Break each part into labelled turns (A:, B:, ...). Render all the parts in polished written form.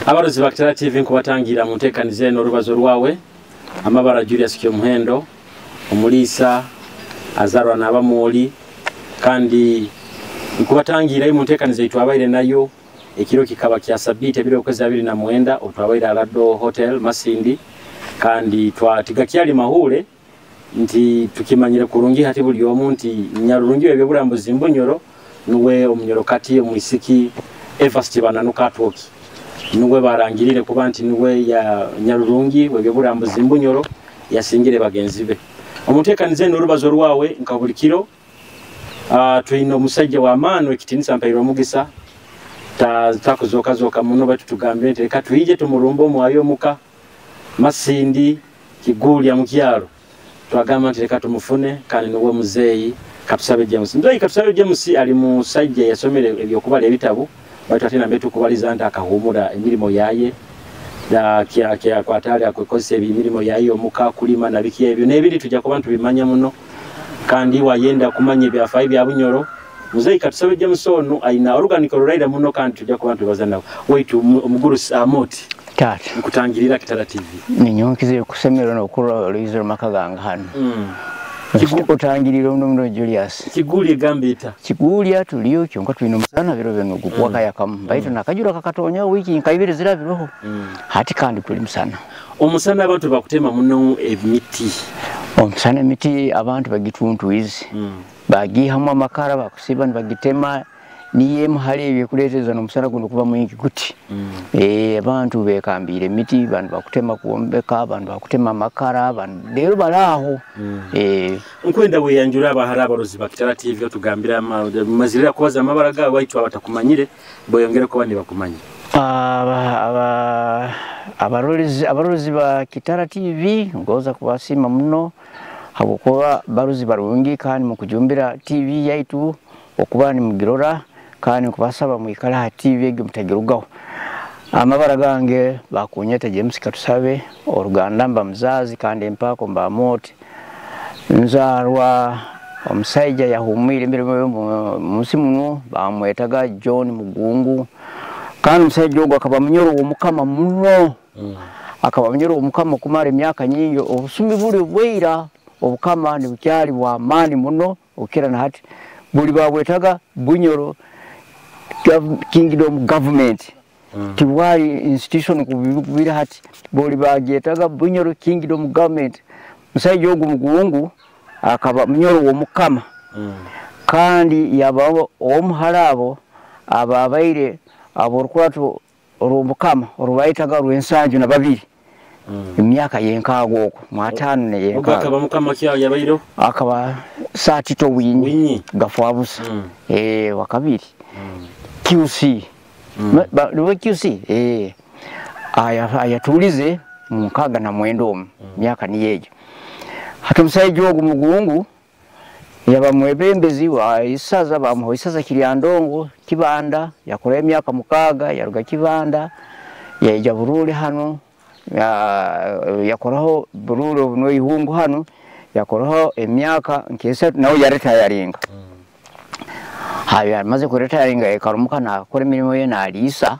A: Abarozi ba Kitara TV, nkubatangira mu nteekaniza eno Orubazo Rwawe. Amabara Julius Kyomuhendo, omuliisa azarwa n'abamwoli, kandi nkubatangira mu nteekaniza eitwabaire nayo. Ekiro kikaba kya Sabiiti 29 otwabaire Alado Hotel Masindi, kandi twatigakyali mahure nti tukimanyire kurungi hati buli omu nti nyarurungi ebyoburambuzi mbunyoro nuwe omunyoro kati omwisiki Evasti Bananuka Atwoki nuwe barangirire kuba nti nuwe ya nyarurungi webyoburambuzi mbunyoro, yasingire bagenzi be. Omuteekaniza eno Orubazo Rwawe, nka buli kiro, twine omusajja w'amaani ekitinisa mpairwe omugisa takuzokazoka muno, baitu tugambire nti reka twije tumurumbe omwayo omuka Masindi Kigulya mukyaro. Twagamba nti reka tumufune, kandi nuwe muzeeyi Katusabe James. Muzeeyi Katusabe James ali musajja yasomere ebyokubala ebitabu, baitu ate nambe tukubaliza nti akahumura emirimo yaye kya kwatali akwekozesa emirimo yaye omuka, kulima na biki ebyo n'ebindi tujja kuba ntubimanya muno. Kandi wayenda kumanya ebyafaayo bya Bunyoro, muzeeyi Katusabe James ono ayina oruganika ruraira muno, kandi tujja kuba ntubaza nawe. Waitu omugurusi Amoti.
B: Tata.
A: Nkutangirira Kitara TV.
B: Ninyonkize kusemererwa n'okurora oluizo maka gange hano. Otangirira muno muno Julius.
A: Kiguli egamba eta?
B: Kigulya tuliyo, kyonka twine omusana biro bino gukwakayakamu. Baitu nakajura kakatonya wiki nka ibiri zirabiroho. Hati kandi kuli musana.
A: Omusana abantu bakutema muno emiti.
B: Omusana emiti abantu bagituntuize. Bagihamu amakara, bakusiba nibagitema, niyo emu hali ebyokuleeteza n'omusana guno kuba mwingi guti. Abantu bekambiire emiti, abantu bakutema kwombeka, abantu bakutema amakara, abantu rero baraaho.
A: Nkwenda weyanjura abahara abarozi ba Kitara TV, otugambira mazirira kubaza amabara gawe, waitu abatakumanyire boyongere kuba nibakumanya.
B: Abarolizi ba Kitara TV ngoza kubasiima muno habwokuba barozi barungi, kandi mukujumbira TV yaitu okuba nimugirora, kandi nkubasaba mwikale aha TV egyo mutagirugaho. Amabara gange bakunyeta James Katusabe, oruganda mba muzazi kandi empako mba moti. Nzarwa omusaija yahumwire emirimo munsi muno, bamwetaga John Mugungu. Kandi omusaija ogwo akaba munyoro w'omukama muno. Akaba munyoro w'omukama okumara emyaka nyingi. Obusumi buli bweira obukama nibukyali bwa maani muno okukira na hati. Buli babwetaga Bunyoro Kingdom Government. Tibwali institution kubira hati. Buli bagyetaga Bunyoro Kingdom Government. Musaija ogwo Mugungu akaba munyoro w'omukama. Kandi yaba omuhara abo ababaire aborukurato orw'omukama orubayitaga rw'ensanju na babiri. Emyaka yenkaaga okwo mwataano neyenkaaga.
A: Akaba mukama ki yabaireho?
B: Akaba Saatito Winyi.
A: Winyi.
B: Gafwabusa. Wakabiri. QC. Niwe QC? Ayatuulize mu 69 omu. Myaka niyo egyo. Hati omusaija ogu Mugungu yaba mwebembezi wa isaza, bamuha isaza Kiryandongo Kibanda, yakora emyaka 6, yaruga Kibanda yaija Bururi hano, yakoraho Bururi obu Ihungu hano, yakoraho emyaka nk'esatu, nawe yaretayaringa. Haya amaze kuretayaringa yakarumuka nakora emirimo ye naliisa.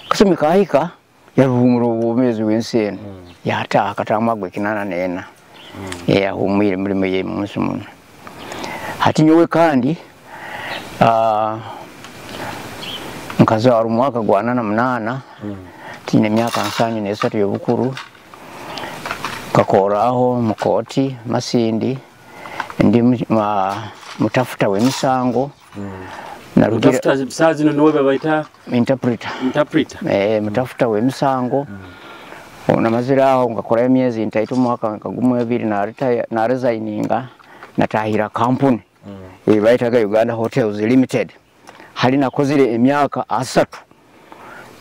B: Kasumi kahika yaruhumura obwomeezi bw'ensi eno. Yataaha akataamu agwa 84. Yahumwire emirimo ye munsi muno. Hati nyowe kandi nkazaarwa omwaka gwa 48, tiine emyaka 73 y'obukuru. Nkakoraho mu kooti Masindi, ndi mutafuta w'emisango. Narugira
A: Mutafuta saa zino niwe babaita
B: interpreter.
A: Interpreter.
B: Mutafuta w'emisango. Namazire aho ngakora emyezi ntaito, omwaka nkagumu ebiri, na resigninga, natahira kampuni. Bayitaga Uganda Hotels Limited. Hali nakozire emyaka 3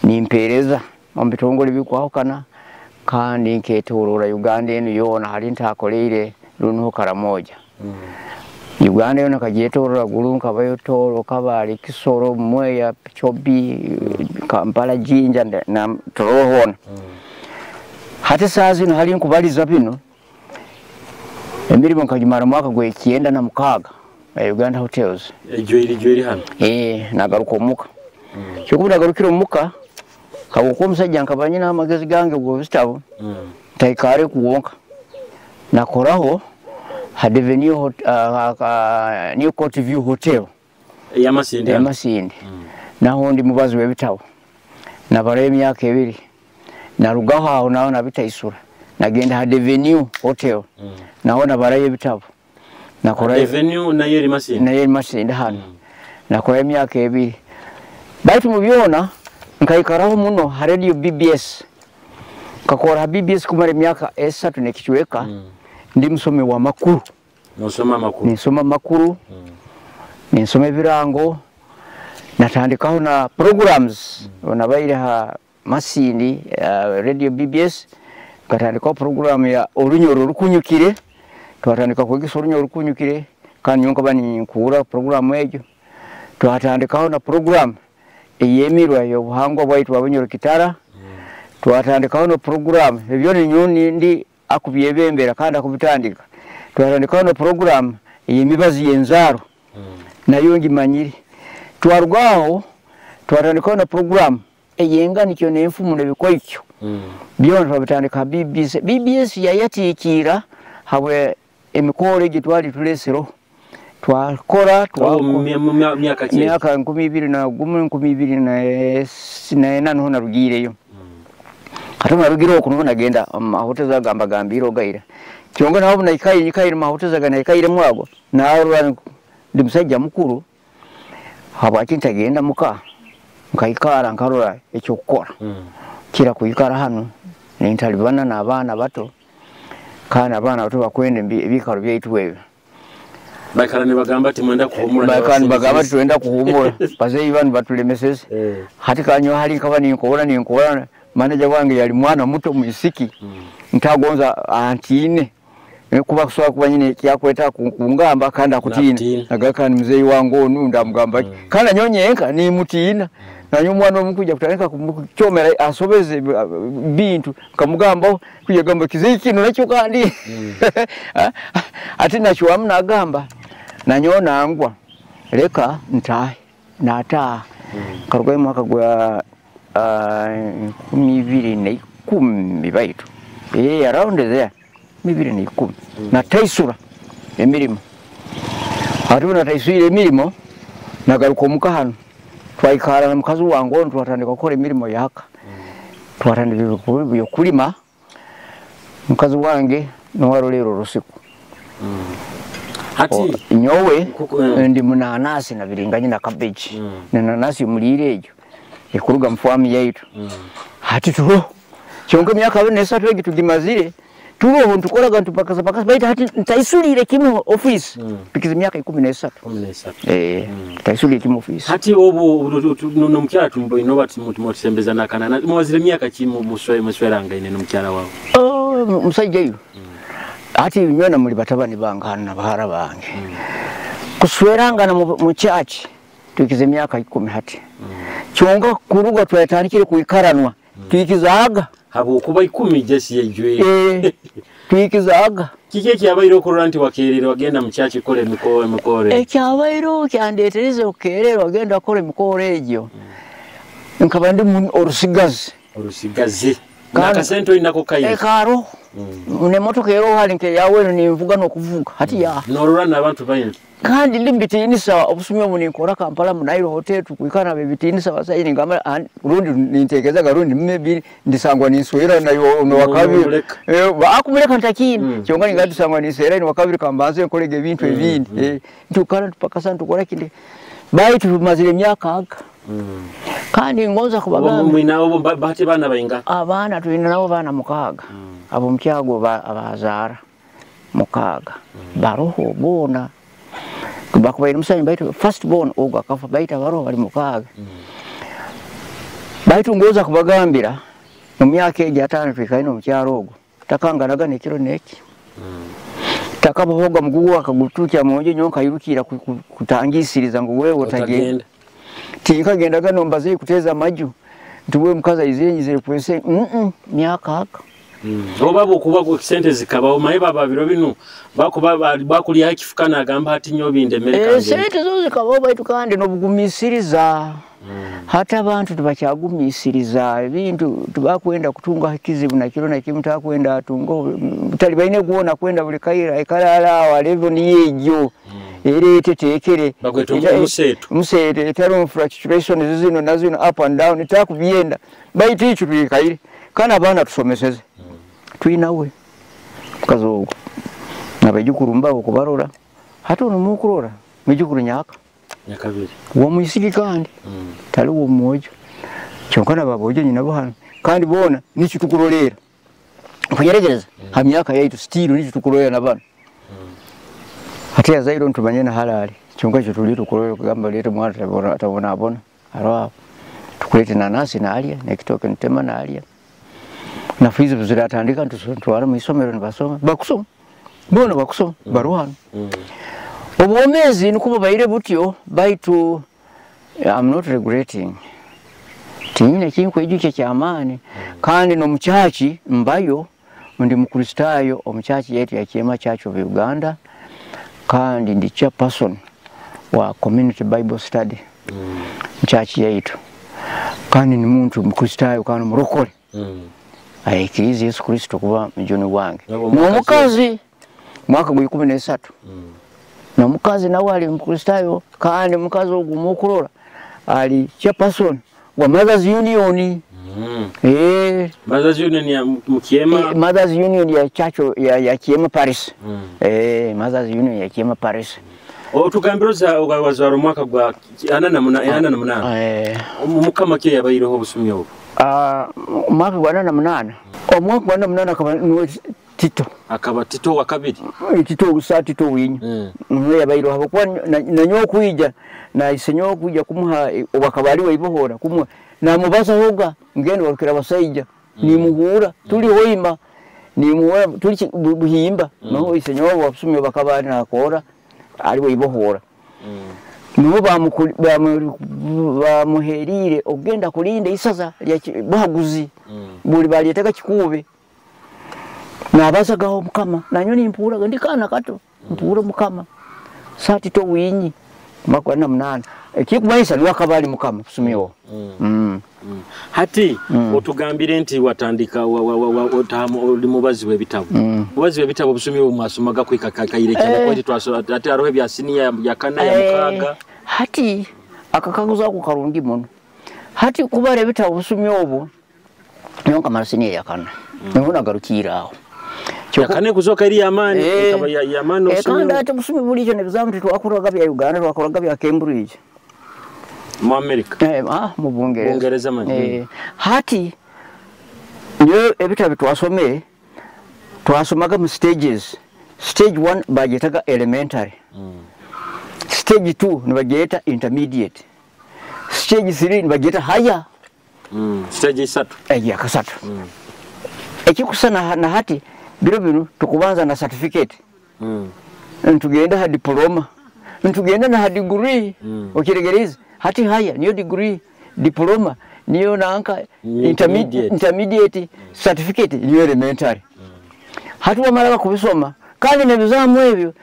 B: nimpereza omu bitongole bikwahukana, kandi nketorora Uganda eno yoona, hali ntakoleire runuho Karamoja. Uganda yoona nkagyetorora Gulu, nkabayo Toro, Kabale, Kisoro, Mweya, Chobi, Kampala, Jinja na Tororo hoona. Hati saa zino hali nkubaliza bino emirimo nkagimara mwaka gwe 96 ya Uganda Hotels.
A: Ejweri hano.
B: Nagaruka omuka. Kyokuba nagarukira omuka Habwokuba omusajja nkaba nyina amagezi gange g'obutabo, ntaikare kuwonka. Nakoraho ha Devenue New Court View Hotel
A: eyamasindi,
B: eyamasindi. Naho ndi mubazi w'ebitabo, nabarayo emyaka 2. Narugaho aho naho nabitaisura, nagenda ha Devenue Hotel, naho nabarayo ebitabo. Nakorayo
A: Devenue nayo eri Masindi,
B: nayo eri Masindi hano. Nakorayo emyaka 2. Baitu mu byona nkaikaraho muno ha radio BBS. Nkakora ha BBS kumara emyaka 3 n'ekicweka. Ndi musomi wa makuru.
A: Nosoma amakuru?
B: Ninsoma amakuru, ninsoma ebirango, natandikaho na programs. Nabaire ha Masindi radio BBS, nkatandikaho program ya Orunyoro Rukunyukire. Twatandika kwegesa Orunyoro Rukunyukire, kandi nyowe nkaba ninkuura program egyo. Twatandikaho na program eyemirwa y'obuhangwa bwaitu bwa Kitara. Twatandikaho na program ebyo ninyo ndi akubyebembera kandi akubitandika. Twatandikaho na program ey'emibazi y'enzaaro, nayo ngimanyire. Twarugaho twatandikaho na program ey'enganikyo n'enfumu n'ebikoikyo. Byona twabitandika BBS. BBS yayatiikira habwe emikoro egi twali tulesero. Twakora
A: myaka ki?
B: Myaka 2001, 2004 niho narugiireyo. Hati narugireho oku niho nagenda mahoteza gamba gambiro gaira. Kyonka naho naikaire nyikaire mahoteza ga naikairemu ago. Narora ndi musajja mukuru, habwaki ntagenda muka nkaikara nkarora ekyokukora. Kira kuikara hano nintalibana n'abaana bato, kandi abaana bato bakwenda ebikaro byaitu ebyo.
A: Baikara nibagamba ati mwenda kuhumura.
B: Baikara nibagamba ati twenda kuhumura. Bazeyi banu batulemeseze. Hati kanyo hali nkaba ninkora manager wange yali mwana muto mwisiki. Ntagonza antiine. Kuba kusobola kuba nyine kyakweta kungamba kandi akutiina. Nagaka ni muzeyi wange onu ndamugamba. Kandi nyonyenka nimutiina. Nanyo omwana omukuja kutandika kumukyomera asobeze bintu nkamugamba kuja gamba kizeyi kino nakyo kandi. Ati nakyo wamu nagamba nanyo nangwa leka ntahe nataha. Karugayo mwaka gwa 2010 baitu. Around there 2010 nataisura emirimo. Hati nataiswire emirimo nagaruka omuka hano. Twaikara na mukazi wange onu twatandika kukora emirimo yaka. Twatandika byokulima. Mukazi wange niwarolera orusiku.
A: Hati
B: nyowe ndi munanasi na biringanya na cabbage. Nananasi muliire egyo ekuruga mu famu yaitu. Hati tuho kyonka emyaka 23 egi tugimazire turoho ntukoraga ntupakasa pakasa baitu hati ntaisulire kimu office. Pikiza emyaka 13.
A: 13.
B: Ntaisulire kimu office.
A: Hati obu n'omukyala tumboine oba tumusembeza nakana mwazire emyaka ki muswerangaine n'omukyala wawe?
B: Oh, musajja yo. Hati nywena muli batabani bange hano na bahara bange. Kuswerangana mu church tukize emyaka 10 hati. Kyonka kuruga twatandikire kuikaranwa tuikizaaga.
A: Habwokuba 10 jesi yejwe.
B: Tuikizaaga.
A: Kiki ekyabaire okurora nti wakerere wagenda mu church kukora emikoro?
B: Ekyabaire kyandeetereze okukererwa wagenda kukora emikoro egyo. Nkaba ndi orusigazi.
A: Orusigazi. Nakasente olinako kayi?
B: Karo. N'emotoka ero hali nke yawe ninvuga n'okuvuga hati ya.
A: Norora n'abantu baingi.
B: Kandi ndi mbitiinisa obusumi obu ninkora Kampala mu Nile Hotel tukwikana bebitiinisa basajja ningamba rundi nintekezaga rundi maybe ndisangwa ninswera nayo no wakabiri. Akumuleka ntakini. Kyonka ninga ndisangwa ninswera ni wakabiri kambanze nkolege ebintu ebindi. Ntukara tupakasa ntukora kindi. Baitu tumazire emyaka aga. Kandi ngonza kubagamba.
A: Mwina obo bahati bana bainga?
B: Abaana tulina nabo baana 6. Abo mukyago abazaara 6. Baroho boona. Bakubaire musajja baitu first born ogwo akafa baitu abaroho bali 6. Baitu ngoza kubagambira mu myaka egyo 5 twikaine omukyaro ogwo. Takanganaga n'ekiro n'eki. Takabohoga mugugu akagutukya mu nju nyowe nkayirukira kutangisiriza ngu wewe otagenda. Tinkagendaga nombaze kuteza amaju nti wewe mukazi aizire nyizire kwese myaka aka.
A: Oba bwokuba sente zikabaho maye baba biro binu bakuba bakulya ekifukana agamba ati nyo bindemere
B: sente zo zikabaho baitu kandi n'obugumisiriza. Hata abantu tibakyagumisiriza ebintu, tibakwenda kutunga kizibu na kiro na kimu, takwenda atunga butali baine gwona kwenda buli kaira ekalala awo level niyo erete tekere museto etaro fluctuation zino na zino up and down takubyenda baitu icho tulikaire kana abaana tusomeseze twinawe mukazi ogwo nabajukuru mbabo kubarora hata ono mukurora mwijukuru nyaka
A: nyakabiri
B: uwo mwisiki kandi tali uwo mwojo kyonka nababojo nyina bo hano kandi bona nicho tukurolera kuyeregereza ha myaka yaitu still nicho tukurolera nabana hata yazairo ntumanye na halali kyonka kyo tuli tukurolera kugamba leto mwana atabona abona arwa tukulete nanasi na alia nekitoke ntema na alia na fizi ziratandika ntwara mu isomero nibasoma bakusoma bona bakusoma baruhana obwomezi nikuba baire butyo baitu I'm not regretting tinyine kinkwejuke kyamaani kandi no muchachi mbayo ndi mukristayo omuchachi yetu ya Kyema Church of Uganda kandi ndi chairperson wa Community Bible Study muchachi yetu kandi ni muntu mukristayo kandi murokole aikiriza Yesu Kristo kuba mjuni wange n'omukazi mwaka gwa 13 na mukazi nawe ali mukristayo kandi mukazi ogwo mukurora ali chairperson wa Mothers Union.
A: Mothers Union ya Mkiema,
B: Mothers Union ya Church ya Kiema Paris. Mothers Union ya Kiema Paris.
A: Otugambira wazaro mwaka gwa 48. Mukama ke yabaireho obusumyo obwo.
B: Mwaka gwa 48. Omwaka gwa 48 akaba Tito.
A: Akaba Tito wa kabiri.
B: Tito usa Tito winyu. Mwe yabaireho habwokuba nanyo kuija na isenyo kuija kumuha obakabali weibohora kumuha namubaza hoga ngende warukira basaija nimuhura tuli hoima nimuhura tuli buhimba naho isenyo wabusumyo bakabali nakora ali weibohora. Nibo bamuherire ogenda kulinda isaza lya bahaguzi buli balieteka kikube nabazagaho mukama nanyo nimpura ndikana kato mpura mukama sati to winyi mwaka 48 ekikumayisa niwakabali mukama kusumyo.
A: Hati otugambire nti watandika oli mubazi w'ebitabo. Mubazi w'ebitabo obusumyo mwasomaga kwika kaire cyane kwenti twasoma ati arohe bya siniya ya kana ya mukaga.
B: Hati akakaguza ku karungi muno. Hati kubara ebitabo obusumyo obwo niyo kamara siniya ya kana. Niho nagarukira aho.
A: Yakane kuzoka iri amani ikaba ya amani
B: obusumyo. Kandi ati obusumyo bulijo nebizamu twakuraga bya Uganda twakuraga bya Cambridge.
A: Mu America.
B: Mu Bungereza.
A: Bungereza mani.
B: Hati niyo ebitabo twasomere twasomaga mu stages. Stage 1 bagetaga elementary. Stage 2 nibageta intermediate. Stage 3 nibageta higher.
A: Stage 3.
B: Ya kasatu. Ekikusana na hati biro bino tukubanza na certificate. Ntugenda ha diploma. Ntugenda na ha degree. Okiregereza hati haya niyo degree, diploma niyo nanka intermediate certificate niyo elementary. Hati wamara kubisoma kandi nebizamu ebyo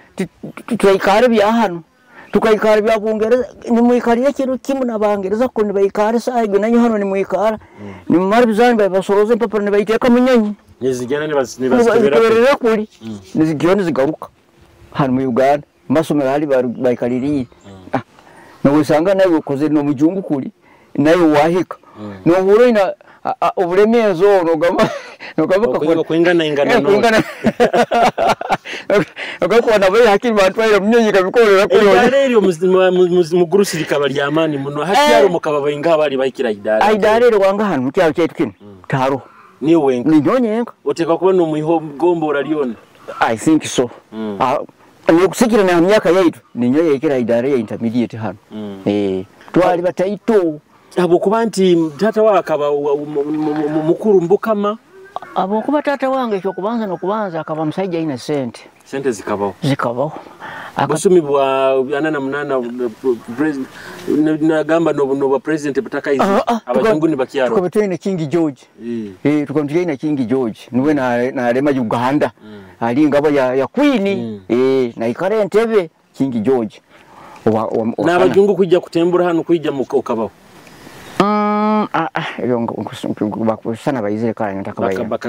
B: tuikare bya hano tukaikara bya Bungereza nimwikarira kintu kimwe nabangereza ko nibayikara sayo nanyo hano nimwikara nimumara bizani basoroze impapuro nibayiteka munyanyi
A: nizigena nibazikebera
B: kuri nizigena zigaruka hano mu Uganda masomero hali bayikaririye nowesanga nawe ukoze no mujungu kuri nayo wahika nohura ina obulemezo nogamba nogamba
A: kwingana ingana no
B: nogamba nabe hakiri bantu ayira munyenyi kabikorera kuri
A: idare ryo mugurusi rikaba ryamani muno hakyaro mukaba bayinga bali bayikira idare
B: idare rwanga hano mukyaro cyetu kino taro
A: ni wenka
B: ni nyonyenka
A: uteka kuba no muiho gombora lyona
B: I think so. Nikusikira na myaka yaitu ninyo yekira idare ya intermediate hano. Twali bataito
A: abo kuba nti tata wakaba mukuru mbukama
B: abo kuba tata wange ekyo kubanza no kubanza akaba musajja ina sente
A: sente zikabaho Busumi bwa 48 nagamba nobu president butakaizi abajungu ni bakyaro.
B: Tukaba twine King George. Tukaba twine King George niwe nalema Uganda. Ali ngabo ya Queen naikara Entebbe King George.
A: Na abajungu kujja kutembura hano kujja mukabaho.
B: Ebyo bakusana bayizire kale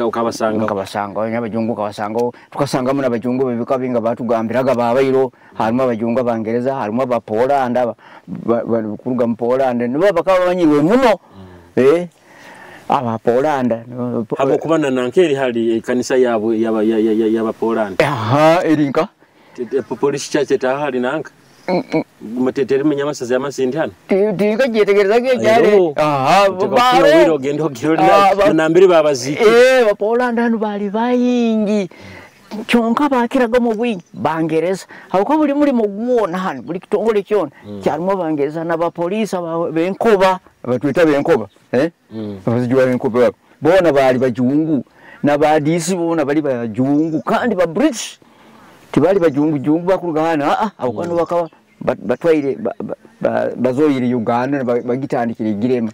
A: ukabasanga
B: nkabasanga abajungu kabasanga tukasangamu n'abajungu bebika binga batugambiraga babairo harimo abajungu abangereza harimo aba Poland kuruga mu Poland nibo bakaba banyirwe muno aba Poland
A: abo kubana nankeri hali kanisa yabo yaba yaba Poland
B: erinka
A: Polish church etahali nanka muteteri munyamasazi amasindi hano
B: tinka gyetegereza gyale
A: baro gendo giroli nambere babaziki
B: ba Poland hano bali bayingi kyonka bakiraga mu bwingi bangereza hako buli mulimo gwona hano buli kitongole kyona kyalimu abangereza n'abapolisi benkoba abatwita benkoba abazijwa benkoba bona bali bajungu n'abadisi bona bali bajungu kandi ba British tibali bajungu jungu bakuruga hano abo kano bakaba batwaire bazoyire Uganda bagitandikira igirema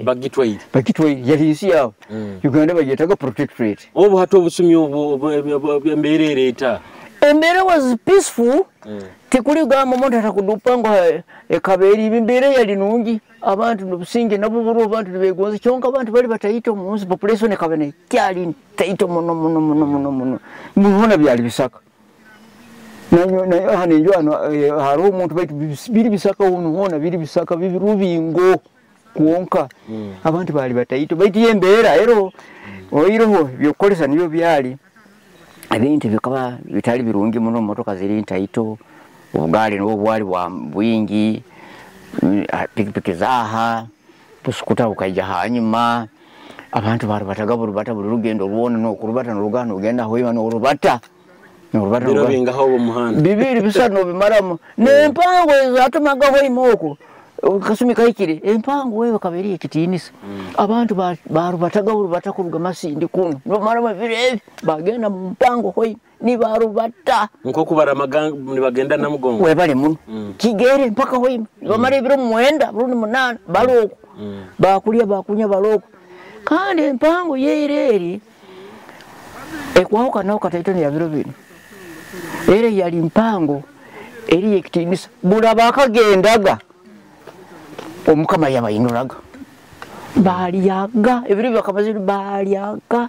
B: bagitwaire yali nsi yabo Uganda bagiyitaga protectorate.
A: Obu hati obusumi obu embeera ereeta
B: embeera was peaceful. Tikuli gamba omuntu atakudupa ngo ekabeeri embeera yali nungi abantu nobusinge nabo buru abantu nibegonza kyonka abantu bali batayita omunsi population ekaba nekyali taito muno muno muno muno muno mubona byali bisaka hano enju hano hariho omuntu baitu biri bisaka hona biri bisaka bibirubingo kwonka abantu bali bataito baitu embeera ero oiroho byokukolesa nibyo byali ebintu bikaba bitali birungi muno motoka ziri ntaito obugaali nibwo bwali bwa bwingi pikipiki zaha busukuta bukaija hanyuma abantu bari bataga burubata buri rugendo rwona nokurubata norugano ugenda hoima norubata
A: biro bingaho obu muhanda
B: bibiri bisa nobimaramo nempango ezatumaga hoima oko kasumi kahikire empango wewe kabiri ekitinisa abantu barubataga burubata kuruga Masindi kuno nomaramo biro ebi bagenda mu mpango hoima nibarubata
A: nko kubaramaga nibagenda Namugongo
B: webale muno kigere mpaka hoima bamara ebiro 9 rundi 8 baloko bakulya bakunya baloko kandi empango yeireri ekwahuka naho kataito ya biro bino ere yali mpango eri ekitinisa bula bakagendaga omukama yabayinuraga balyaga ebiro bakamaze balyaga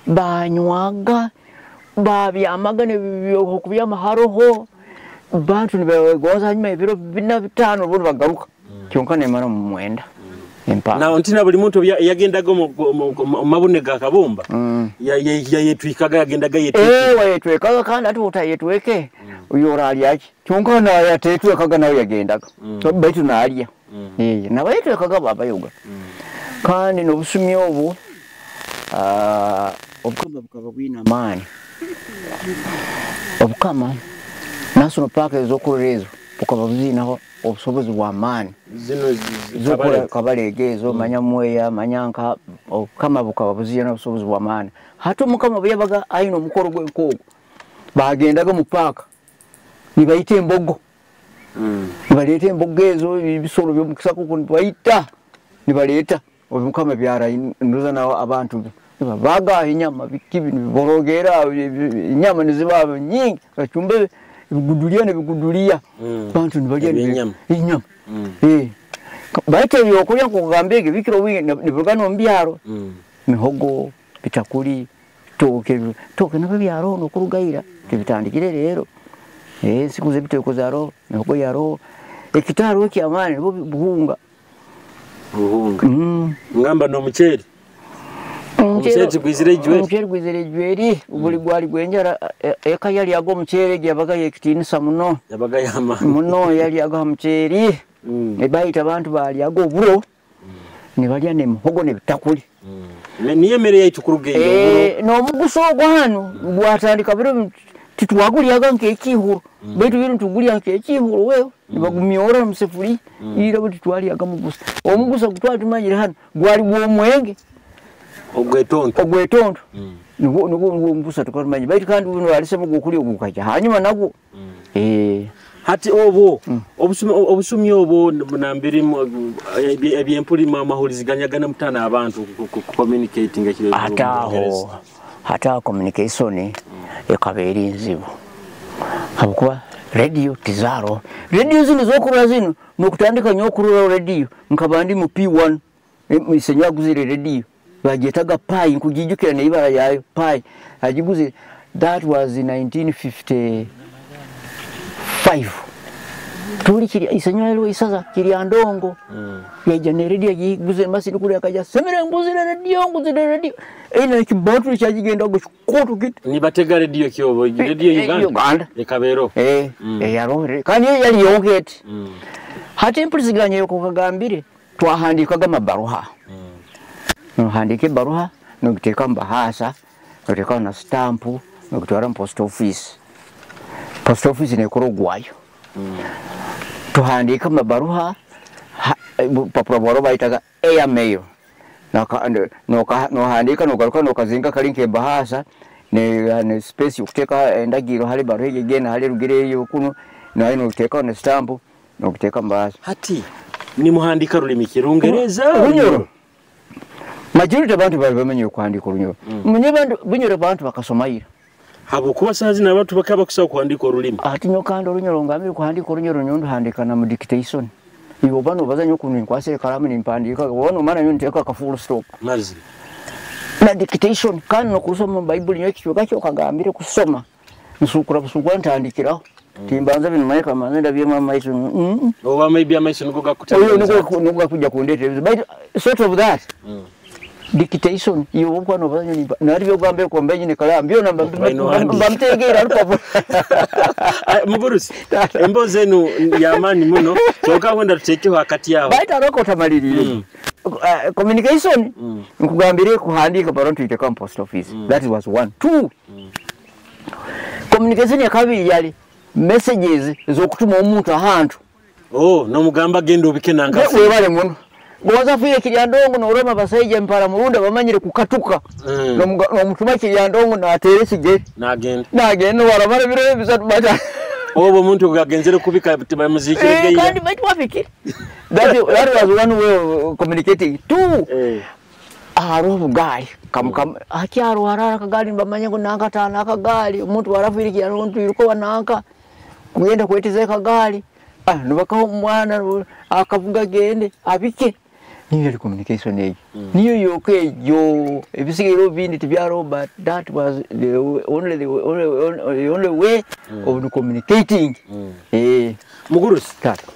B: banywaga babyamaga okubyama haroho bantu nibegoza hanyuma ebiro 4 5 bo bagaruka kyonka nemara mu mwenda.
A: Na ntina buli muntu yagendaga mu mabune ga Kabumba yayetwikaga yagendaga yetwika
B: wayetwekaga kandi ati utayetweke uyo oralyaki kyonka naye atetwekaga nawe yagendaga baitu nalya nabayetwekaga babayoga kandi n'obusumi obu obukama bukaba bwina amaani obukama National Park ezokurora ezo bukaba buzinaho obusobozi bw'amaani
A: zino
B: Kabarege ezo manya Mweya manyanka obukama bukaba buzina obusobozi bw'amaani hati omukama bwe yabaga aine omukoro gw'enkoogo bagendaga mu paaka nibayita embogo nibaleeta embogo ezo ebisolo by'omukisaka okwo nibayita nibaleeta omukama byarainuza naho abantu be nibabaga enyama biki nibiborogera enyama niziba nyingi bacumba ebigudulia nebigudulia bantu nibalya enyama baita ebyokulya nkugamba ebyo bikiro wingi nibiruga n'omubyaro mihogo bitakuli tooke tooke nabyo byaro nokurugaira tebitandikire leero ensiku z'ebitooko zaro mihogo yaro ekitaaro ekyamaani nibwo buhunga
A: ngamba n'omuceeri omuceeri gwizire ejweri
B: omuceeri gwizire ejweri buli gwali gwenjara eka yalyaga omuceeri yabaga yekitinisa muno
A: yabaga yamaani
B: muno yalyaga omuceeri ebaita abantu balyaga oburo nibalya n'emihogo n'ebitakuli
A: niyo emmere yaitu kuruga eyo
B: n'omuguso ogwo hano gwatandika biro titwagulyaga nk'ekihuro baitu biro ntugulya nk'ekihuro wewe nibagumyora musefuri ira bwe titwalyaga mugusa omugusa gutwali tumanyire hano gwali gw'omwenge
A: ogwetonto
B: ogwetonto nibwo nibwo omugusa tukatumanya baitu kandi buno alisema gwokulya ogukaja hanyuma nagwo
A: Hati obwo obusumi obwo nambiri ebyempuli mahuriziganya mutana abantu communicating ekiro
B: hata communication ekaba eri nzibu habwokuba radio tizaro radio zino zokurora zino nokutandika nyokurora radio nkaba ndi mu P1 misenyo aguzire radio bagetaga pai nkugijukira neibara yayo pai agiguze. That was in 1955. Tuli kiri isenyo elo isaza kiri andongo. Yaja ne radio yiguze masiri kuri akaja semere nguzire radio nguzire radio. Ina kibattery kyagigenda go koto kit.
A: Ni batega radio kyobo radio Uganda. Ekabero.
B: Yaro kandi yali yonket. Hati empuliziganya yoko kagambire twahandikaga mabaruha. Nohandike baruha nogiteka mbahasa nogiteka na stamp nogitwara mu post office. Post office nekoro gwayo. Tuhandika mabaruha papura bwaro baitaga air mail. Nohandika nogaruka nokazinga kalinke bahasa ne space yokuteka endagiro hali baruha gena hali rugireyo kuno nayo nogiteka na stamp nogiteka mbahasa.
A: Hati ni muhandika rulimi kirungereza
B: Runyoro. Majority abantu bali bamenye kuhandika Runyoro. Munye bantu Bunyoro bantu bakasomayira.
A: Habo kuba sazi n'abantu bakaba kusaba kuhandika orulimi.
B: Ati nyokando Runyoro ngamire kuhandika Runyoro nyondo handika na mu dictation. Ibo bano bazanye kuntu nkwase kalamu nimpandika wono mana nyo nteka ka full stop.
A: Mazi.
B: Na dictation kandi no kusoma Bible nyo kichoka cyo kagambire kusoma. Nsukura busukwa ntandikiraho. Timbanza bino mayeka manza bye mama iso.
A: Oba maybe amaiso nuko gakutera.
B: Oyo nuko kujja kundetera. But sort of that. Dictation iyo kwano bazanye nimba nari byo gambe ko mbenye ni kalamu byo namba mbamtegera rupapo.
A: Mugurusi emboze enu yamani muno kyoka wenda tutekeho akati yaho
B: baita roko tamalirire. Communication nkugambire kuhandika baronto iteka post office. That was one. Two. Communication ya kabiri yali messages zokutuma omuntu ahantu.
A: Oh no mugamba genda obike nanga
B: webale muno. Goza fuye kiryandongo no roma basaije mpara murunda bamanyire kukatuka. No mutuma kiryandongo na atere sige.
A: Nagenda.
B: Nagenda warabara biro bisatu bata.
A: Obo muntu gagenzere kubika muziki regeya.
B: Kandi baitu wafiki. That was one way of communicating. Two. Haro bugali kam kam akyaro harara kagali bamanye ngo nanka tana kagali omuntu warafiri kiryandongo tuiruko wananka kugenda kweteza kagali. Nubakaho omwana akavuga gende abike. Niyo yali communication eyo. Niyo yoka eyo ebisigiro bindi tibyaro but that was the only way of communicating.
A: Mugurusi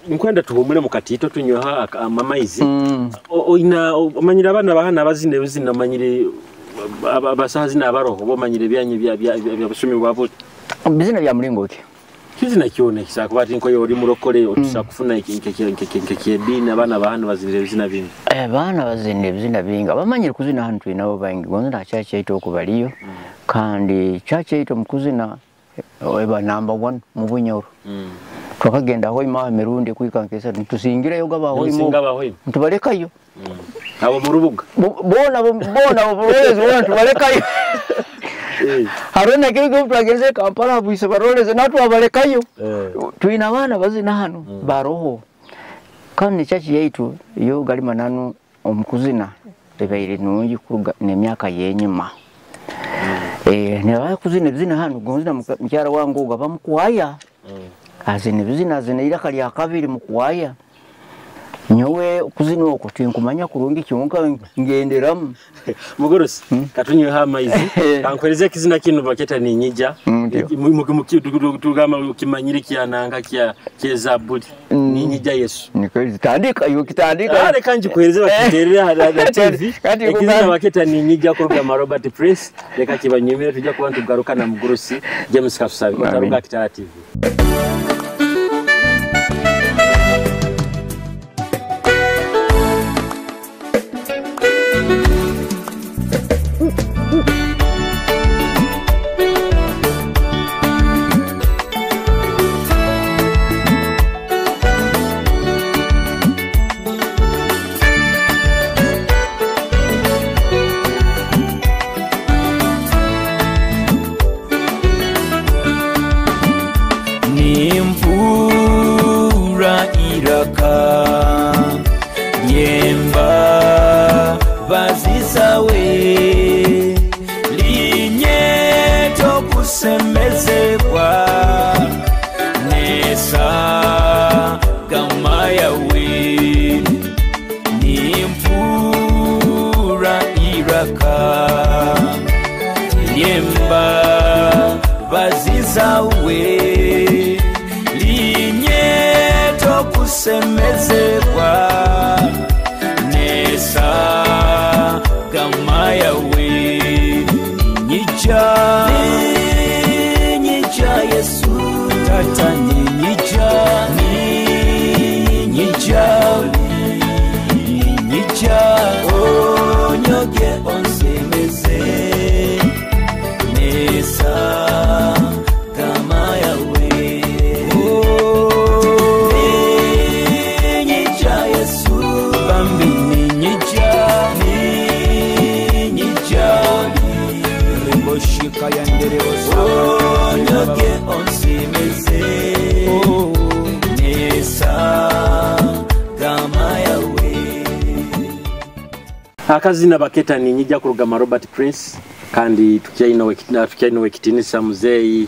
A: nkwenda tuhumule mukatito tunywa amaizi. Oina omanyira abana bahana abazina ebizina omanyire abasaha zina abaroho bomanyire ebyanyi bya busumi bwabo.
B: Bizina bya mulingo ki?
A: Kizina kyona kisakuba ati nkoyo oli murokole otusakufuna ekinke abana bahana bazinira ebizina bingi.
B: Abana bazinira ebizina bingi. Abamanyire kuzina hanu twinabo bangi. Gonza church yaitu okubaliyo. Kandi church yaitu mukuzina eba number 1 mu Bunyoro. Twakagenda hoima emirundi kwikankesa tusingireyo gaba hoima. Tubalekayo.
A: Abo mu rubuga.
B: Bona bona bona tubalekayo. Haruna kiri twagenze Kampala bwise baroleze natwe abalekayo. Twina abana bazina hano baroho. Kandi church yaitu yo gali mananu omukuzina ebaire nungi kuruga nemyaka yenyuma. Ne kuzina bizina hano gonzina mukyara wangu gaba mukwaya. Azina bizina azina iraka lya kabiri mukwaya. Nyowe kuzina okwo tinkumanya kurungi kyonka ngenderamu.
A: Mugurusi katunywe amaizi kankwereze kizina kino baketa ninyija tugamba ukimanyire kyananga kya kyezabuli ninyija Yesu.
B: Nikitandika yo kitandika.
A: Reka njikuhereze bakiterere hada TV. Ekizina baketa ninyija kuruga Robert Prince reka kibanyumire tujja kuba tugaruka na Mugurusi James Katusabe otaruga Kitara TV.
C: Lyemba bazizawe linyeto kusemezebwa nesa gama yawe nyija nyija Yesu tata nyija nyija nyija onyoge onsemeze nesa kama yawe nyija Yesu bambi nyija nyija remboshika yandere onyoge onsemeze nesa kama yawe.
A: Akazina baketa ni nyija kurugama Robert Prince kandi tukyaino wekitinisa muzeyi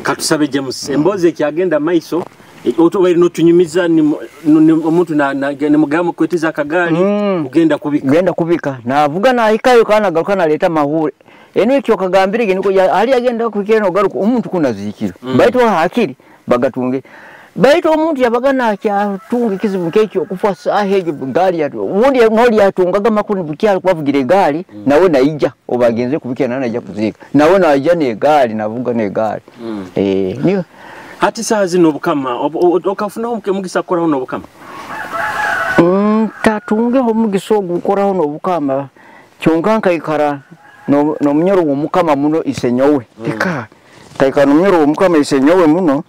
A: katusabe James emboze kyagenda maiso otubaire notunyumiza ni omuntu na mugamo kwetiza akagali ugenda kubika
B: ugenda kubika navuga nahikayo kana garuka naleta mahure eno ekyo kagambire niko ali agenda kubikira no garuka omuntu kunazikira baitu hakiri bagatunge baitu omuntu yabagana akyatunga kizibu kekyo okufa saha egyo gaali ubundi noli yatungaga makuru bukyali kwavugira egaali nawe naija obagenze kubikira nawe naija kuziika nawe naija negaali navuga negaali niyo
A: hati saha zino obukama okafunaho omugisa kukoraho n'obukama.
B: Tatungeho omugisa ogukoraho n'obukama kyonka nkaikara n'omunyoro w'omukama muno isenyowe tika nkaikara n'omunyoro w'omukama isenyowe muno.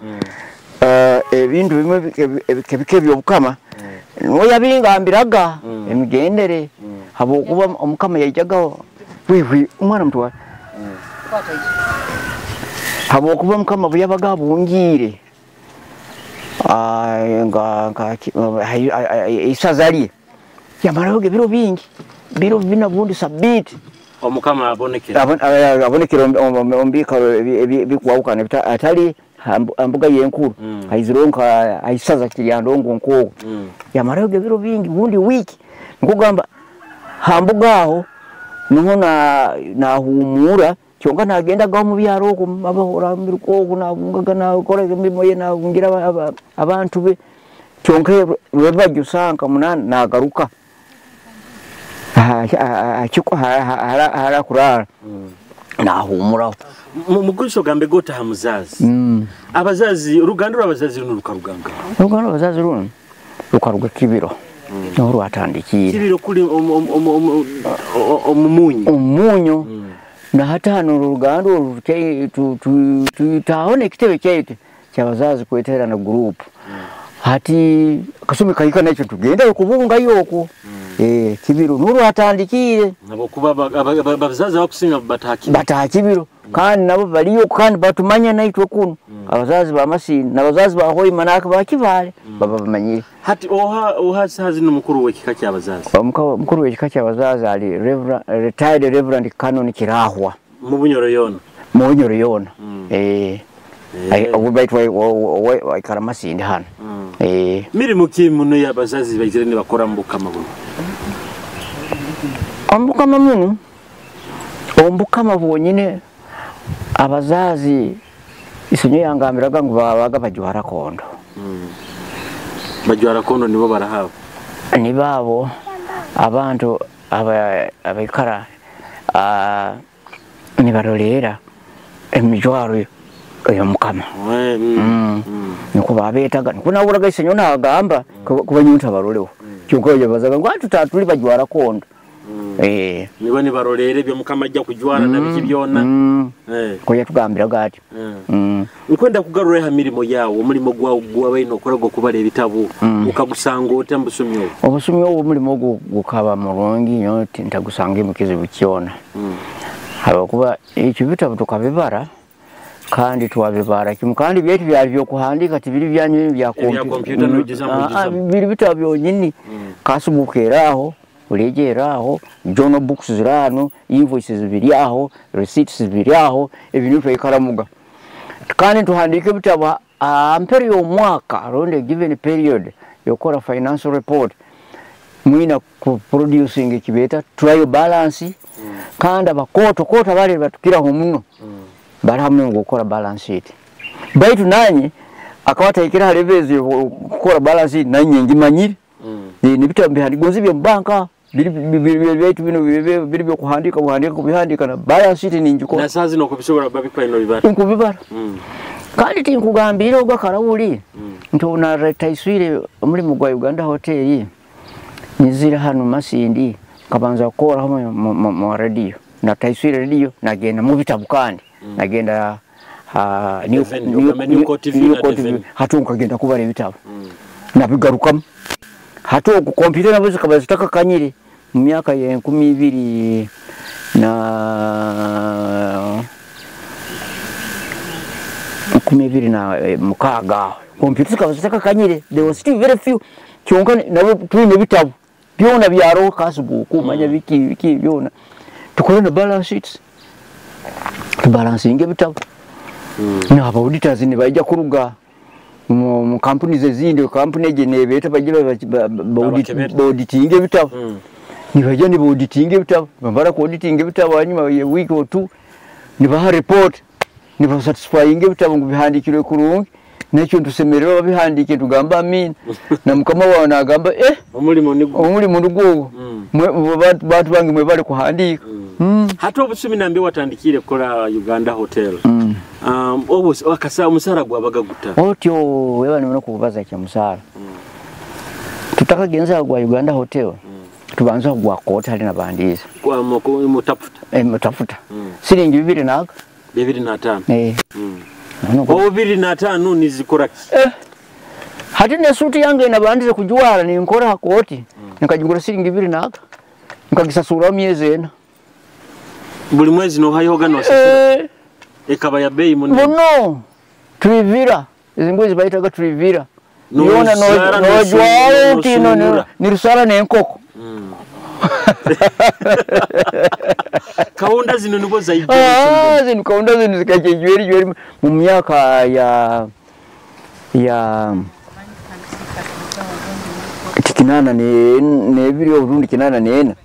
B: Ebintu bimwe ebike by'obukama niwe yabingambiraga emigendere habwokuba omukama yaijagaho wewe omwana mutwara habwokuba omukama bwe yabaga abungiire isaza lye yamaraho ebiro bingi biro bina bundi sabiti
A: omukama abonekera
B: abonekera omu biikaro ebikwahukana atali ambuga yenkuru aizironka aisaza kiryandongo nkogo yamarayo ebiro bingi bundi wiki nkugamba hambuga aho niho nahumura kyonka nagendaga mu byaro okwo abahora miruko nabungaga nakora emirimo ye nabungira abantu be kyonka lwebajja munana nagaruka hara kurara nahumura.
A: Mugulisho gambe gota ha muzazi. Abazazi uruganda rw'abazazi runo rukaruganga.
B: Uruganda rw'abazazi runo rukaruga Kibiro. Niho rwatandikire.
A: Kibiro kuli omumunyu.
B: Omumunyu. Na hata hano uruganda tutaone ekitebe kyaitu ky'abazazi kweterana group. Hati kasumi kahika nakyo tugenda kubungayo okwo. Kibiro nuru atandikire
A: nabo kuba abazazi bakusinga
B: bataha Kibiro kandi nabo baliyo kandi batumanya naitwe kuno abazazi ba Masini n'abazazi ba Hoima n'aka Kibale baba bamanyire.
A: Hati oha sazi n'umukuru w'ekika ky'abazazi.
B: Omukuru w'ekika ky'abazazi ali retired Reverend Canon Kirahwa
A: mu Bunyoro yona.
B: Mu Bunyoro yona. Obu baitu waikara Masindi hano.
A: Mirimo ki muno y'abazazi baizire nibakora mu bukama buno?
B: Omukama muno omukama bwonyine abazazi isonyo yangambiraga ngu babaga bajwara kondo.
A: Bajwara kondo nibo barahaba
B: nibabo abantu abaikara nibarolera emijwaro ey'omukama. Niko babetaga niko naburaga isenyo nagamba kuba nyunta baroleho kyonka yabazaga ngo tutatuli bajwara kondo.
A: Nibo nibarolere byo mukama ajja kujwara nabiki byona.
B: Ko yatugambiraga ati
A: nkwenda kugarura ha mirimo yawo omulimo gwawo gwabaino okora gwo kubala ebitabo ukagusanga ota mbusumyo obwo?
B: Obusumyo obwo omulimo ogwo gukaba murungi nyo ntagusanga emukizibu kyona. Habwokuba ekyo bitabo tukabibara kandi twabibara kimu kandi byaitu byali byokuhandika tibiri byanyu bya
A: kompyuta no
B: biri bitabo byonyini kasubukeraho ulegeraho journal books zirano invoices biri aho receipts biri aho ebintu twikaramuga kandi tuhandike bitabo amperi y'omwaka around a given period yokora financial report. Mwina ku producing ekibeta trial balance. Kandi abakoto kota bali batukiraho muno. Bali hamwe ngokora balance sheet. Baitu nanye akawata ikira halevezi kukora balance sheet nanye ngimanyire. Nibita mbihandigonzi bya banka biri biri bino biri byo kuhandika buhandika kubihandika na balance sheet ninjiko.
A: Na sazi no kubishobora babikwa ino bibara.
B: Nkubibara. Kandi tinkugambira oga karawuli. Ntona retaiswire omulimu gwa Uganda Hotel. Nizira hano Masindi kabanza kukora hamwe mu radio. Na taiswire radio nagenda mu bitabu kandi. Nagenda
A: New TV
B: hatunka genda kubara ebitabo. Nabigarukamu. Hato ku computer nabo zikaba zitaka kanyire mu myaka ya 2000 na 2006 computer zikaba zitaka kanyire. There was still very few kyonka nabo twine bitabo byona byaro Facebook manya biki biki byona tukore na balance sheets balancing ebitabo. Na aba auditors ni bajja kuruga mu companies ezindi company eje nebeta bagira auditing ebitabo. Ni bajja ni auditing ebitabo bambara ku auditing ebitabo hanyuma ye week or two ni baha report ni ba satisfying ebitabo bihandikirwe kurungi nekyo ntusemererwa babihandike tugamba amin na mukama wawe nagamba omulimo nigwo bantu bange mwe bali kuhandika.
A: Hata obusumi nambi watandikire kola Uganda Hotel. Obo akasa omusara gwabaga guta.
B: Otyo wewe ni kubaza kya musara. Tutakagenza gwa Uganda Hotel. Tubanza gwa kota hali nabandiza.
A: Kwa mutafuta.
B: Mutafuta. Siringi 2 naga.
A: 25. Obo 25 nizikora ki?
B: Hati ne suti yange nabandize kujwara ni nkora koti. Nikajigura siringi 2 naga. Nikagisasura miezi ena.
A: Buli mwezi no hayo gano sasura. Ekaba ya bei muno.
B: Muno. Trivira. Izi bayitaga trivira. Yona no jwaro tino ni rusara ne nkoko.
A: Kaunda zino nibo zaije.
B: Zino kaunda zino zikaje jweri mu myaka ya 84 ne 84.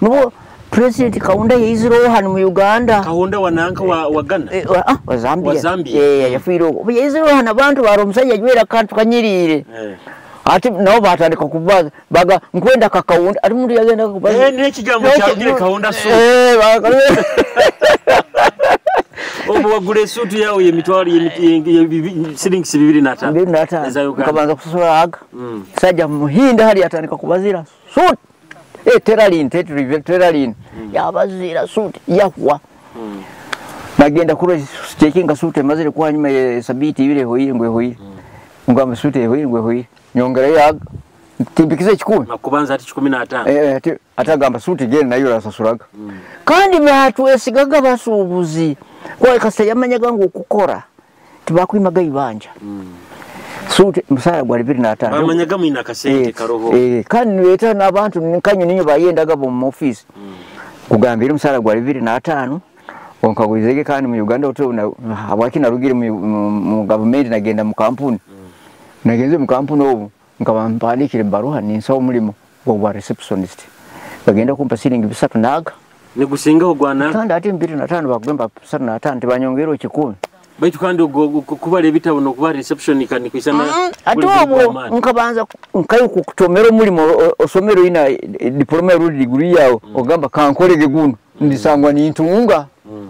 B: Nubo President Kaunda yaiziro hano mu Uganda.
A: Kaunda wananka wa Ghana.
B: Wa Zambia. Wa Zambia. Yafiiro. Yaiziro hano abantu baro omusajja jwera kantu kanyirire. Ati nabo batandika kubaza baga nkwenda kakaunda ati muntu yagenda kubaza.
A: N'ekigambo kyagire Kaunda su. Obo wagule sutu yao ye mitwalo ye silingi 25.
B: 25. Kabanza kusasura aga. Sajja muhinda hali atandika kubazira sutu. Teralin teralin yabazira suti yahwa. Nagenda kuro checking suti mazire kwa nyuma ya sabiti ibire hoyire ngwe hoyire. Ngamba suti hoyire ngwe hoyire nyongera ya timbikize 10
A: makubanza ati 15.
B: Atagamba suti gene nayo rasasuraga. Kandi mwatwesigaga basubuzi kwa kasa yamanyaga ngo kukora tibakwimaga ibanja. Suti musara gwa 25.
A: Bamanyaga mwina kasente karoho.
B: Kandi niweta n'abantu nkanyu ninyo bayendaga mu office. Kugambira umusara gwa 25 onkagwizege kandi mu Uganda Hotel habwaki narugire mu government nagenda mu kampuni. Nagenze mu kampuni obu nkaba mpandikire baruha ninsawo mulimo gwa receptionist. Bagenda kumpa silingi 3 naga.
A: Nigusingaho gwana.
B: Kandi ati 25 bakugamba 35 tibanyongera 10.
A: Baitu kandi kubara ebitabo no kubara reception kandi kwisana
B: ati obo nkabanza nkayo kutomera omulimo osomero ina diploma ya degree yawo ogamba kankolege guno ndisangwa nintunga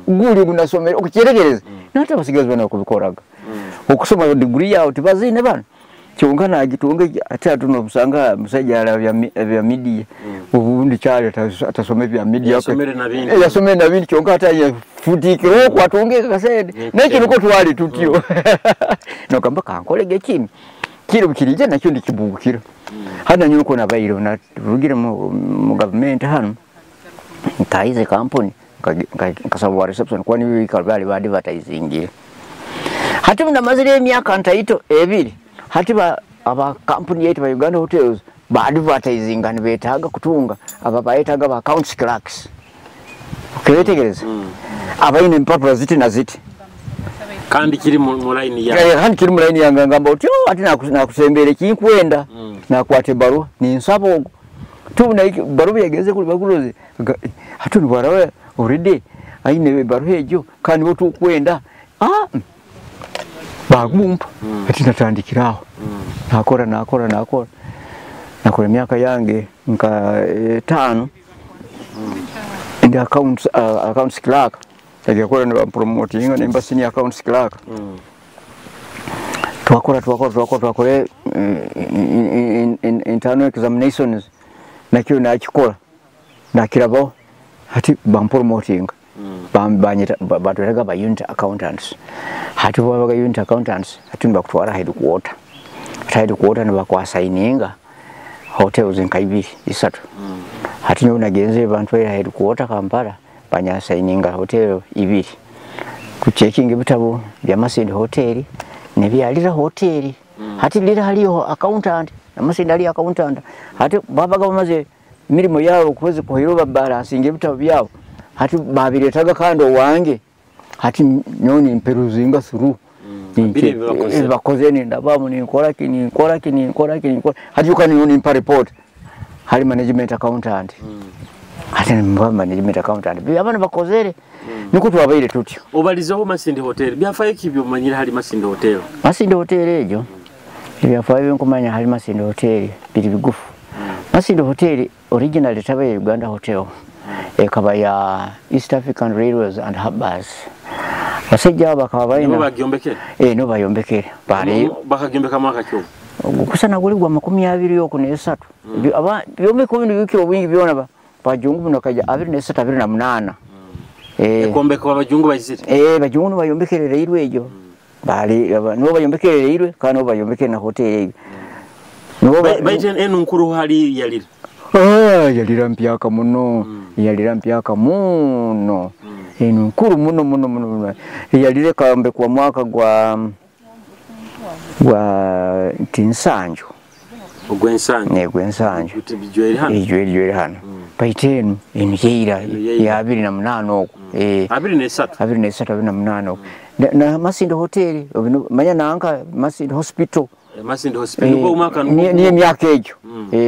B: guli gunasomera okukiregereza nate basigazi bana kubikoraga okusoma degree yawo tibazine bana kyonka nagitunga ate atuno busanga musajja ala bya media obundi kyali atasome bya media yasomere na bindi kyonka ate futikiro kwatunge kasede nekyo nuko twali tutyo nokamba kankolege kimi kiro kirije nakyo ndikibukira hano nyuko nabayiro na rugire mu government hano ntaize company nkasaba reception kwani bali ba advertising hati ndamazire emyaka ntaito ebiri hati aba company yetu ba Uganda Hotels ba advertising and betaga kutunga aba bayetaga ba accounts clerks oketegereza abayine empapula ziti na ziti
A: kandi kiri mu line ya
B: kandi kiri mu line ya ngamba otyo ati nakusembere kinkwenda nakwate baruwa ninsaba ogo Tubona baruha yagenze kuri baguroze hatu nibarawe already aine baruha egyo kandi bo tukwenda bagumpa. Ati natandikiraho nakora nakora nakora nakora emyaka yange nka 5 ndi accounts clerk. Yakora ne promoting ne senior accounts clerk. Twakora internal examinations nakyo nakikola nakirabo hati bampromoting banyita batweraga ba unit accountants. Hati babaga unit accountants hati bakutwara headquarter. Headquarter nibakwasayininga hotels nka 2 3. Hati nyo nagenze bantwera headquarter Kampala banyasayininga hotel 2 kuchecking ebitabo bya Masindi Hotel nebyalira hotel. Hati lira haliyo accountant na Masindi ali accountant. Hati babaga bamaze mirimo yabo kwezi kuhiroba balansinga ebitabo byabo. Hati babiretaga kandi wange hati nyoni mperuzinga through bakoze nindabamu ninkora ki ninkora ki ninkora ki ninkora hati ukani nyoni mpa report hali management accountant. Hati nimba management accountant abana bakozere niko twabaire tutyo.
A: Obalizeho Masindi Hotel byafaye kibyo manyira hali Masindi Hotel.
B: Masindi Hotel ejo ebyafaye nkumanya hali Masindi Hotel biri bigufu. Masindi Hotel originally tabaye Uganda Hotel ekaba ya East African Railways and Harbours. Basajja bakaba balina
A: bagyombekere
B: no bayombekere bali
A: bakagyombeka mwaka kyo
B: kusana guli gwa 23. Aba byombeko bino bikiro bingi byona bajungu bino kaja 23 28.
A: Ekombeko abajungu bayizire
B: bajungu bayombekere railway ejo bali no bayombekere railway kandi no bayombekere na hotel ejo. No
A: baite enu nkuru hali yalira.
B: Yalira mpyaka muno. Yalira mpyaka muno. Enu nkuru muno muno muno. Yalire kambe kwa mwaka gwa tinsanju.
A: Ogwensanju.
B: Ne gwensanju.
A: Bijweri hano.
B: Ijweri hano. Baite enu yeira ya 28 oko.
A: 23.
B: 23 28 oko. Na Masindi Hotel manya nanka Masindi Hospital.
A: Masindi Hospital niko umaka
B: ni emyaka egyo.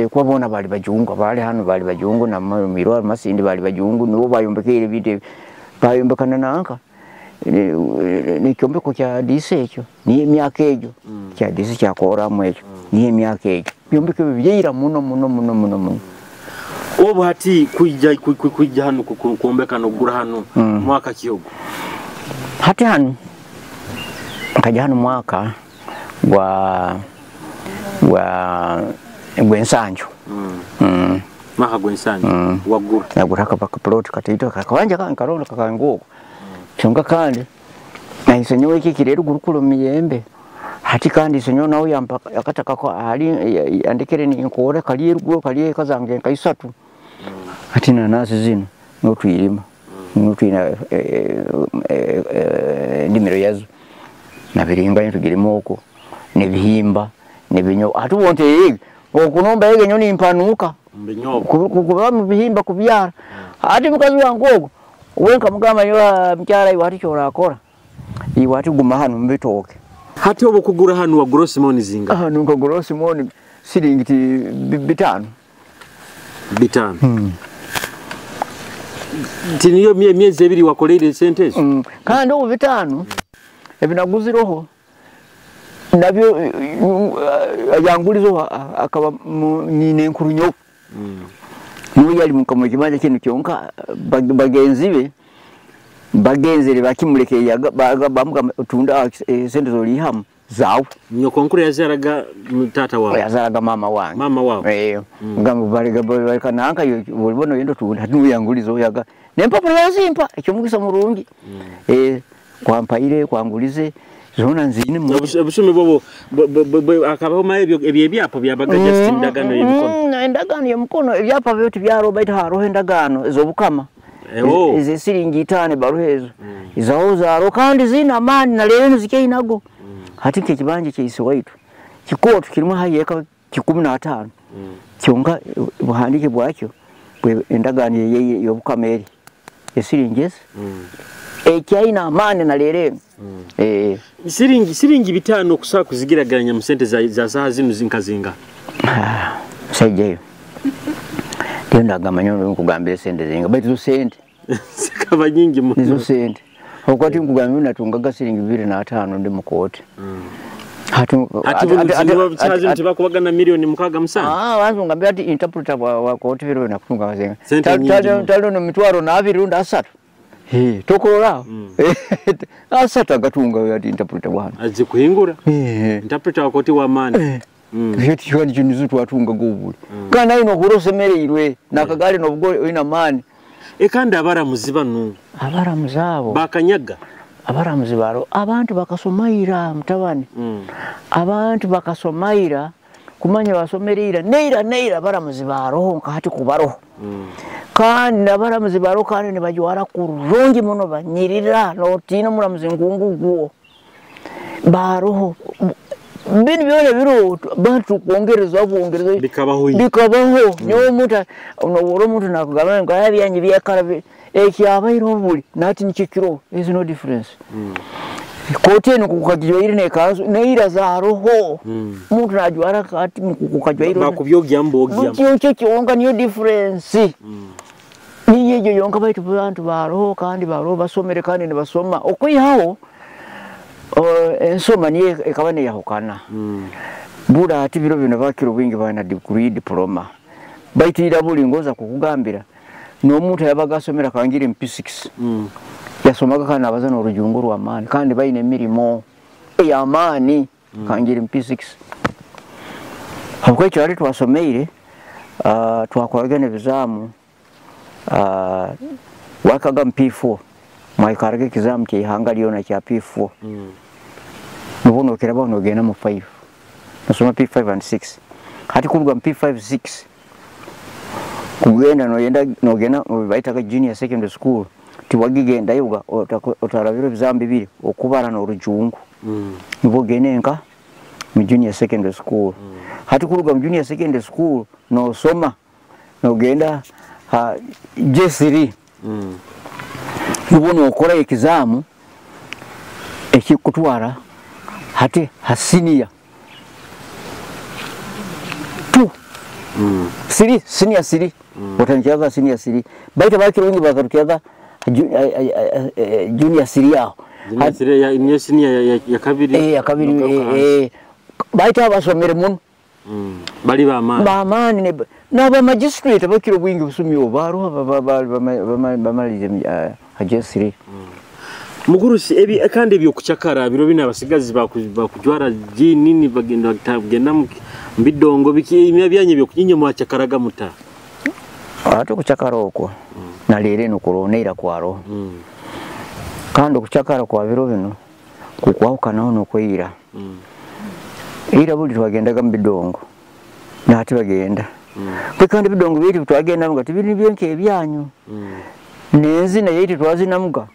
B: Kuba bona bali bajungu bali hano bali bajungu na mirwa Masindi bali bajungu nibo bayombekere bide bayombekana nanka ni kyombeko kya DC ekyo ni emyaka egyo kya DC kyakoramu ekyo ni emyaka egyo byombeko byeira muno muno muno muno muno.
A: Obu hati kujja hano kuombeka no gura hano mwaka kiyogo.
B: Hati hano kaja hano mwaka gwa gwensanju.
A: Mwaka gwensanju wagura.
B: Nagura akapaka plot kataito kakawanja kankarondo kakanguko. Kyonka kandi na isenyo iki kirero gurukulo miyembe. Hati kandi isenyo nawe yampa akataka ko ali andikere ni nkora kali rugo kali kazange nka isatu. Hati nanasi zino no twirima. No twina ndimiro yazo. Nabiringa ntugirimo uko nebihimba nebinyo atuwonte yege okunomba yege nyoni impanuka kuba mu bihimba kubyara. Ati mukazi wangu ogo wenka mugamba yo mkyara iwe ati kyorakora iwe ati guma hano mbitoke.
A: Hati obo kugura hano wa gross money zinga
B: hano nko gross money siringi 5
A: bitano. Tiniyo miezi ebiri wakolere sente ezo.
B: Kandi obo 5 ebinaguziroho nabyo yangulizo akaba nyine nkuru nyo. Nuyo yali mukamwe kimanja kintu kyonka bagenzi be bagenzere bakimuleke bamuga tunda sente zolihamu zawe.
A: Nyoko nkuru yazaraga tata wawe.
B: Yazaraga mama wange.
A: Mama wawe.
B: Ngamba baliga balika nanka bolibona yendo tunda nuyo yangulizo yaga nempapuro yazimpa ekyomugisa murungi. Kwampaire kwangulize zona nzine mu
A: obusume bobo akabaho maebyo ebyapa byabaga just indagano y'emikono.
B: Endagano y'emikono ebyapa byote byaro baita haroho endagano ezobukama. Eze siringi 5 baruhezo. Izaho zaro kandi zina amani na lero zikeinago. Hati kibanje kyeise waitu. Kikoto kirimo hayeka 15. Kyonka buhandike bwakyo endagano y'obukama eri. Esiringi ekyaina amani na lero.
A: Siringi 5 kusa kuzigiraganya mu sente za saha zinu zinkazinga.
B: Musajja eyo. Tenda nyowe nkugambira sente zinga baitu zo sente
A: zikaba nyingi muno.
B: Nizo sente okwati nkugambira natungaga siringi 25 ndi mukooti. Hati
A: hati bakubagana milioni 67.
B: Wanzu ngambira ati interpreter wa kooti biro nakutunga mazenga talo no mitwaro na abiri rundi asatu. Tokorora asatu agatunga ati interpreter bwana
A: aje kuhingura interpreter wa kooti wa mani.
B: Kyo nizo twatunga gobuli kandi nayo nokurosemereirwe nakagari nobwo ina mani.
A: Kandi abaramuzi bano
B: abaramuzi abo
A: bakanyaga
B: abaramuzi baro abantu bakasomaira mutabani. Abantu bakasomaira kumanya basomereira neira abaramuzi baroho nkahati kubaroho. Kandi abaramuzi baro kandi nibajwara kurungi muno banyirira notina muramuzi ngungu guo baroho bini byona biro bantu kuongereza buongereza
A: bikabaho
B: bikabaho. Nyowe omuntu onobora omuntu nakugamba ngo abyanyi byakara ekyabairo buli nati nikikiro is no difference. Kooti eno kukajwaire nekanzu neira zaroho omuntu najwara kati kukajwaire
A: bakubyogya mbogya
B: kyo kyonka niyo difference. Niyo yonka baitu bantu baroho kandi baroho basomere kandi nibasoma okwihaho ensoma niye ekaba neyahukana. Bura ati biro bino bakiro bwingi bana degree diploma baitu buli ngoza kukugambira n'omuntu yabaga asomera kangira MP6 yasomaga kandi abaza n'orujungu rw'amaani kandi baine emirimo ey'amaani kangira MP6. Habwekyo ali twasomeire twakoraga n'ebizaamu wakaga MP4 mwaikaraga ekizamu ky'ihanga lyona kya P4. Nubuno okiraba nogenda mu 5 nasoma P5 and 6 hati kuruga mu P5 6 kugenda nogenda baitaga junior secondary school tiwagigendayo otarabira ebizamu bibiri okubara n'orujungu. Nibwo genenka mu junior secondary school. Hati kuruga mu junior secondary school nosoma nogenda ha J3. Nibwo nokora ekizamu ekikutwara hati hasinia 2 siri senior siri otandikaga senior siri baita bakiro wingi bakarukiaga junior siri aho
A: junior siri ya niyo senior ya kabiri
B: ya kabiri baita basomere muno
A: bali bamani
B: bamani naba magistrate bakiro bwingi busumyo baruha bamalize hajesiri.
A: Mugurusi ebi kandi ebyo kuchakara biro bina abasigazi bakujwara jinini bagenda bagenda mbidongo biki byanye byo kunyinyo mwachakaraga muta.
B: Ate kuchakara okwo nalere no kuroneira kwaro. Kandi kuchakara kwa biro bino kukwahukanaho nokweira. Ira buli twagendaga mbidongo nati bagenda. Kandi bidongo bitu twagenda nga tibiri byenke ebyanyu. Nenzina yaitu twazinamuga.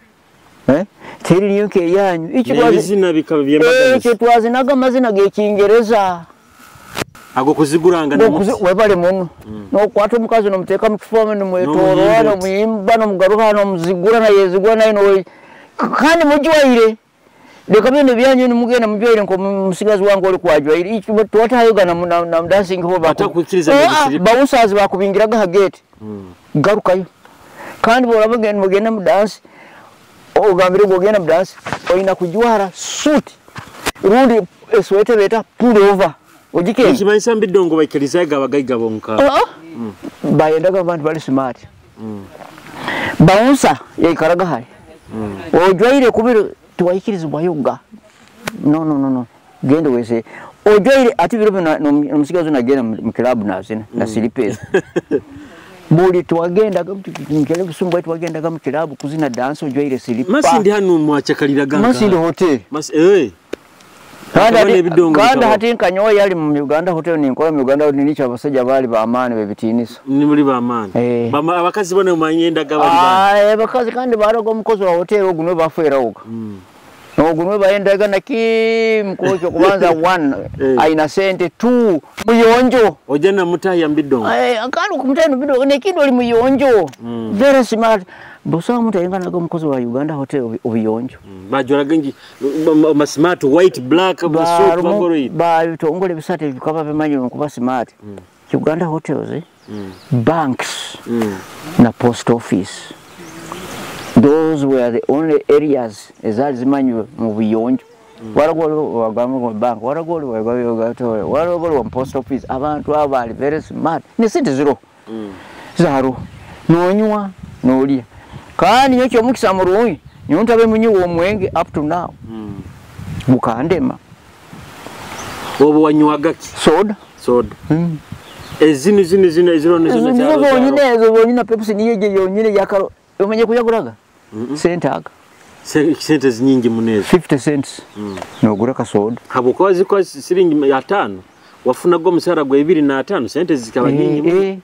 B: Teri niyo nke yanyu. Ichi
A: twazina bikaba byembaganiza.
B: Ichi twazinaga amazina g'Ekingereza.
A: Ago kuziguranga na
B: webale muno. Nokwata omukazi nomuteeka mu kifo nomwetoroora nomuyimba nomugaruka nomuzigura nayezigura naye no kandi mujwaire. Leka bino byanyu nimugenda mujwaire nko musigazi wange oli kwajwaire. Ichi twatayoga na dancing ho
A: batakwikiriza
B: bawusazi bakubingiraga ha gate. Garukayo. Kandi bora mugenda mu dance ogambire gogenda mu dance oyina kujwara suit rundi eswete beta pull over ogikenge
A: kimanisa mbidongo baikirizaga abagaiga bonka.
B: Bayendaga abantu bali smart. Bouncer yaikaraga hari. Ojwaire kubiro tiwaikirizibwa yoga. No genda wese ojwaire ati biro nomusigazi nagenda mu club nazina na silipezi. Buli twagenda nkele busumbu twagendaga mu club kuzina dance ojwaire silipa.
A: Masindi hano mwachakaliraga.
B: Masindi hotel. Kandi hati nkanyowe yali mu Uganda hotel ninkora mu Uganda ninica abasajja bali bamaani bebitinisa.
A: Ni muri bamaani. Abakazi bone manyendaga bali bamaani.
B: Abakazi kandi baroga omukozi wa hotel ogunwe baferaoga. Ogunwe bayendaga naki mukokyo kubanza 1 aina sente 2 muyonjo.
A: Ojana mutaya mbidongo.
B: Kandi kumutaya mbidongo nekindo oli muyonjo. Very smart. Busa mutayengana nago omukozi wa Uganda hotel obuyonjo.
A: Bajoraga ngi smart white black suit bagoro.
B: Ba bitongole bisate bikaba bimanyi kuba smart. Uganda hotels Banks na post office. Those were the only areas ezaali zimanywe mu buyonjo. Waragoli bank, waragoli waragoli post office. Abantu abo bali very smart. Ne sente ziro. Zaro. Nonywa nolya. Kandi nyekyo omukisa murungi. Nyontabe munyi omwenge up to now. Bukandema.
A: Obo wanywaga ki?
B: Soda.
A: Soda. Ezinu zinu zinu eziro zinu
B: zonyine ezo zonyine Pepsi niye yonyine yakaro. Omenye kuyaguraga? Sente aga.
A: Sente zinyingi munezi.
B: 50 cents. Nogura ka soda.
A: Habukozi ziko siringi 500. Wafuna go musara gwa 25 sente zikaba nyingi.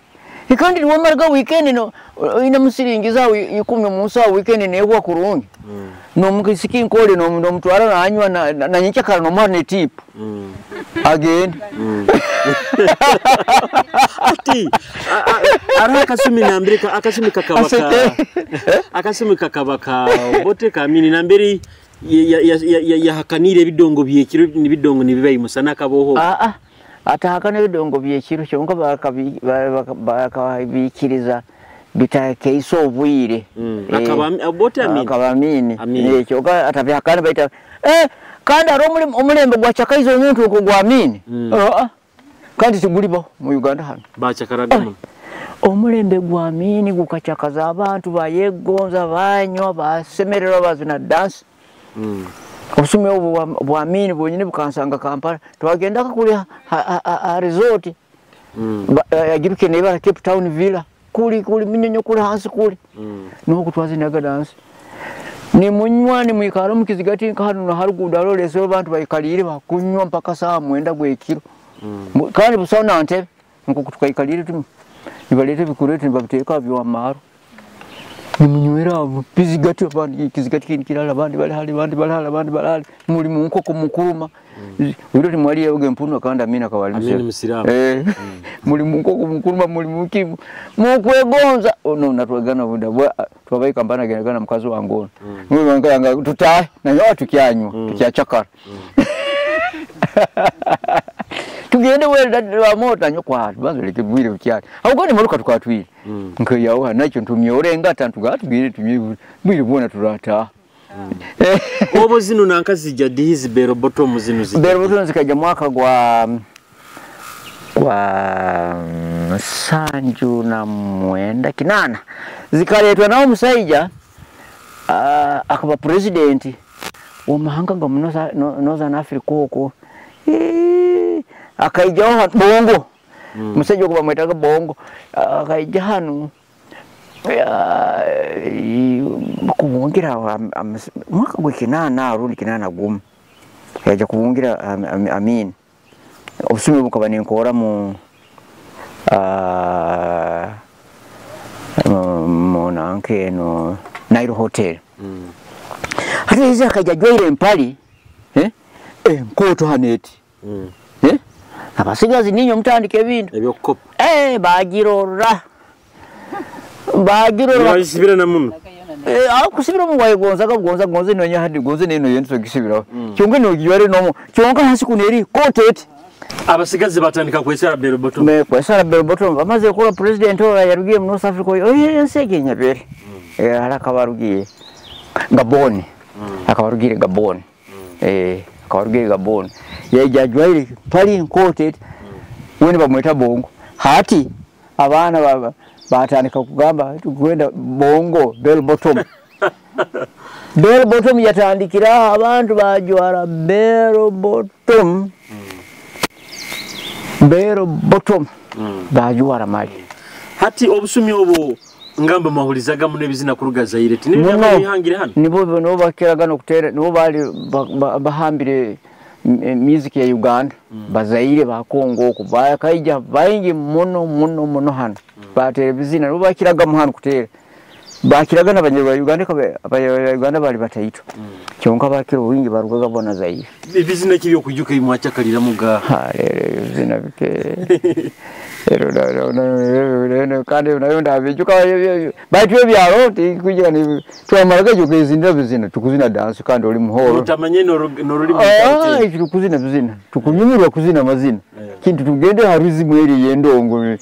B: Kandi wamaraga weekend no ina musiringi zawe 10 munsa weekend negwa kurungi. No mukisiki nkole no mutwara na anywa na nyichakara no mwana tip. Again.
A: Ati ara akasumi nambirika akasumi kakabaka. Akasumi kakabaka bote kamini nambiri ya hakanire bidongo byekiro nibidongo nibibayi musana kaboho.
B: Atahakana ebidongo byekiro kyonka bakabikiriza bitakeiso obwire. Akaba amini. Kyonka atabyakana baita kandi ari omulembe gwachakaiza omuntu okwo gwa amini. Kandi tigulibaho mu Uganda hano.
A: Bachakaraga muno.
B: Omulembe gwa amini gukachakaza abantu bayegonza banywa basemererwa bazina dance. Obusume obu bwa amini bwonyine bukansanga Kampala. Twagenda kuli ha resort. Yagiruke nebara Cape Town Villa. Kuli kuli minyonyo kuli hansi kuli. Nuko twazinaga dance. Ni munywa ni mwikaro mukizigati hano na harugundo arolese abantu bayikalire bakunywa mpaka saa 9 gwekiro. Kandi busana ntebe nkuko tukayikalire tumu. Nibalete bikurete nibabiteka byo amaro. Nimunywera bizigati abandi kizigati kindi kirala abandi bali hali abandi bali hali abandi bali hali muri mu nkoko mukuruma. Wiro timwali yoge mpuno kandi amina kawali
A: musiramu.
B: Muri mu nkoko mukuruma muri mukimu mukwegonza ono natwagana bunda twabaye kampana genagana mukazi wangu. Mwe nganga tutaye na nyo tukyanywa tukyachakara. Tugende we wa mota nyo kwa bazoleke bwire bukyali. Ahubwo ni muruka tukatwire. Nkeyawo nakyo ntumyore ngata ntugatubwire tumye bwire bona turata.
A: Obo zinu nankazi zijja dihizi bero bottom zinu zijja.
B: Bero bottom zikajja mwaka gwa 1998 zikaletwa nawo musajja akaba president w'amahanga ga Northern Africa okwo. Akaijaho Bongo. Musajja okuba mwetaga Bongo. Akaija hano kubungira mwaka gwa 8 rundi 81 yaja kubungira Amin. Obusume bukaba ninkora mu nanke no Nile Hotel. Hata hizi akaja jwaire empali nkoto haneti. Abasigazi ninyo mutandika ebintu
A: ebyokukopa.
B: Bagirora. Bagirora.
A: Basibira na muno.
B: Aho kusibira mu wayigonza gonza gonze nonya hadi gonze neno yento gisibira. Kyonke no giyare nomo. Kyonka hasi kuneri kotet.
A: Abasigazi batandika kwesara bell bottom.
B: Me kwesara bell bottom. Bamaze kuba president ora yarugiye mu North Africa. Oye nsege nyabere. Harakabarugiye Gabon. Akabarugire Gabon. Akabarugire Gabon. Yaja jwaire pali nkotet. Wene bamweta Bongo. Hati abaana baba batandika kugamba tugenda Bongo bell bottom. Bell bottom yatandikira abantu bajwara bell bottom. Bell bottom bajwara mali.
A: Hati obusumi obo ngamba mahulizaga muno ebizina kuruga Zaire tinibihangire hano.
B: Nibo nibo bakeraga no kutera nibo bali bahambire music ya Uganda. Bazaire ba Kongo ko bakaija baingi muno muno muno hano. Batera bizina nibo bakiraga mu hano kutera. Bakiraga n'abanyarwanda Uganda kabe abanyarwanda bali batayito. Kyonka bakira wingi barugaga bona Zaire.
A: Ebizina kibyo kujuka imwachakalira muga.
B: Ha rero bizina bike. Ero no kandi nayo ndabijuka baitu ebyalo kugira ni twamaraga juka izindira bizina tukuzina dance kandi oli muhoro.
A: Utamanye no ruri
B: mu. Tukuzina bizina tukunyumirwa kuzina mazina. Kintu tugende ha rhythm eri yendongo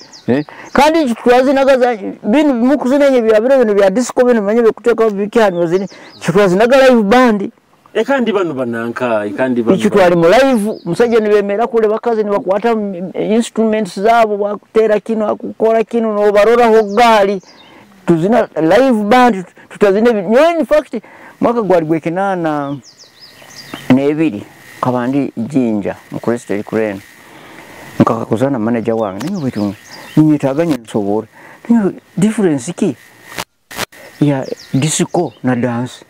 B: kandi twazinaga binu mukuzina nye bya biro bino bya disco bino manye bikuteka bikyanyo zini twazinaga live band
A: kandi banu bananka kandi banu
B: icyo twali mu live musajja nibemera kule bakazi nibakwata instruments zabo bakutera kino akukora kino no barora ho gali tuzina live band tutazina in fact mwaka gwali gwekinana nebiri kabandi jinja mu Crystal Crane nkakakuzana manager wange nanyo bwitu ninyetaganya nsobora nanyo difference ki ya disco na dance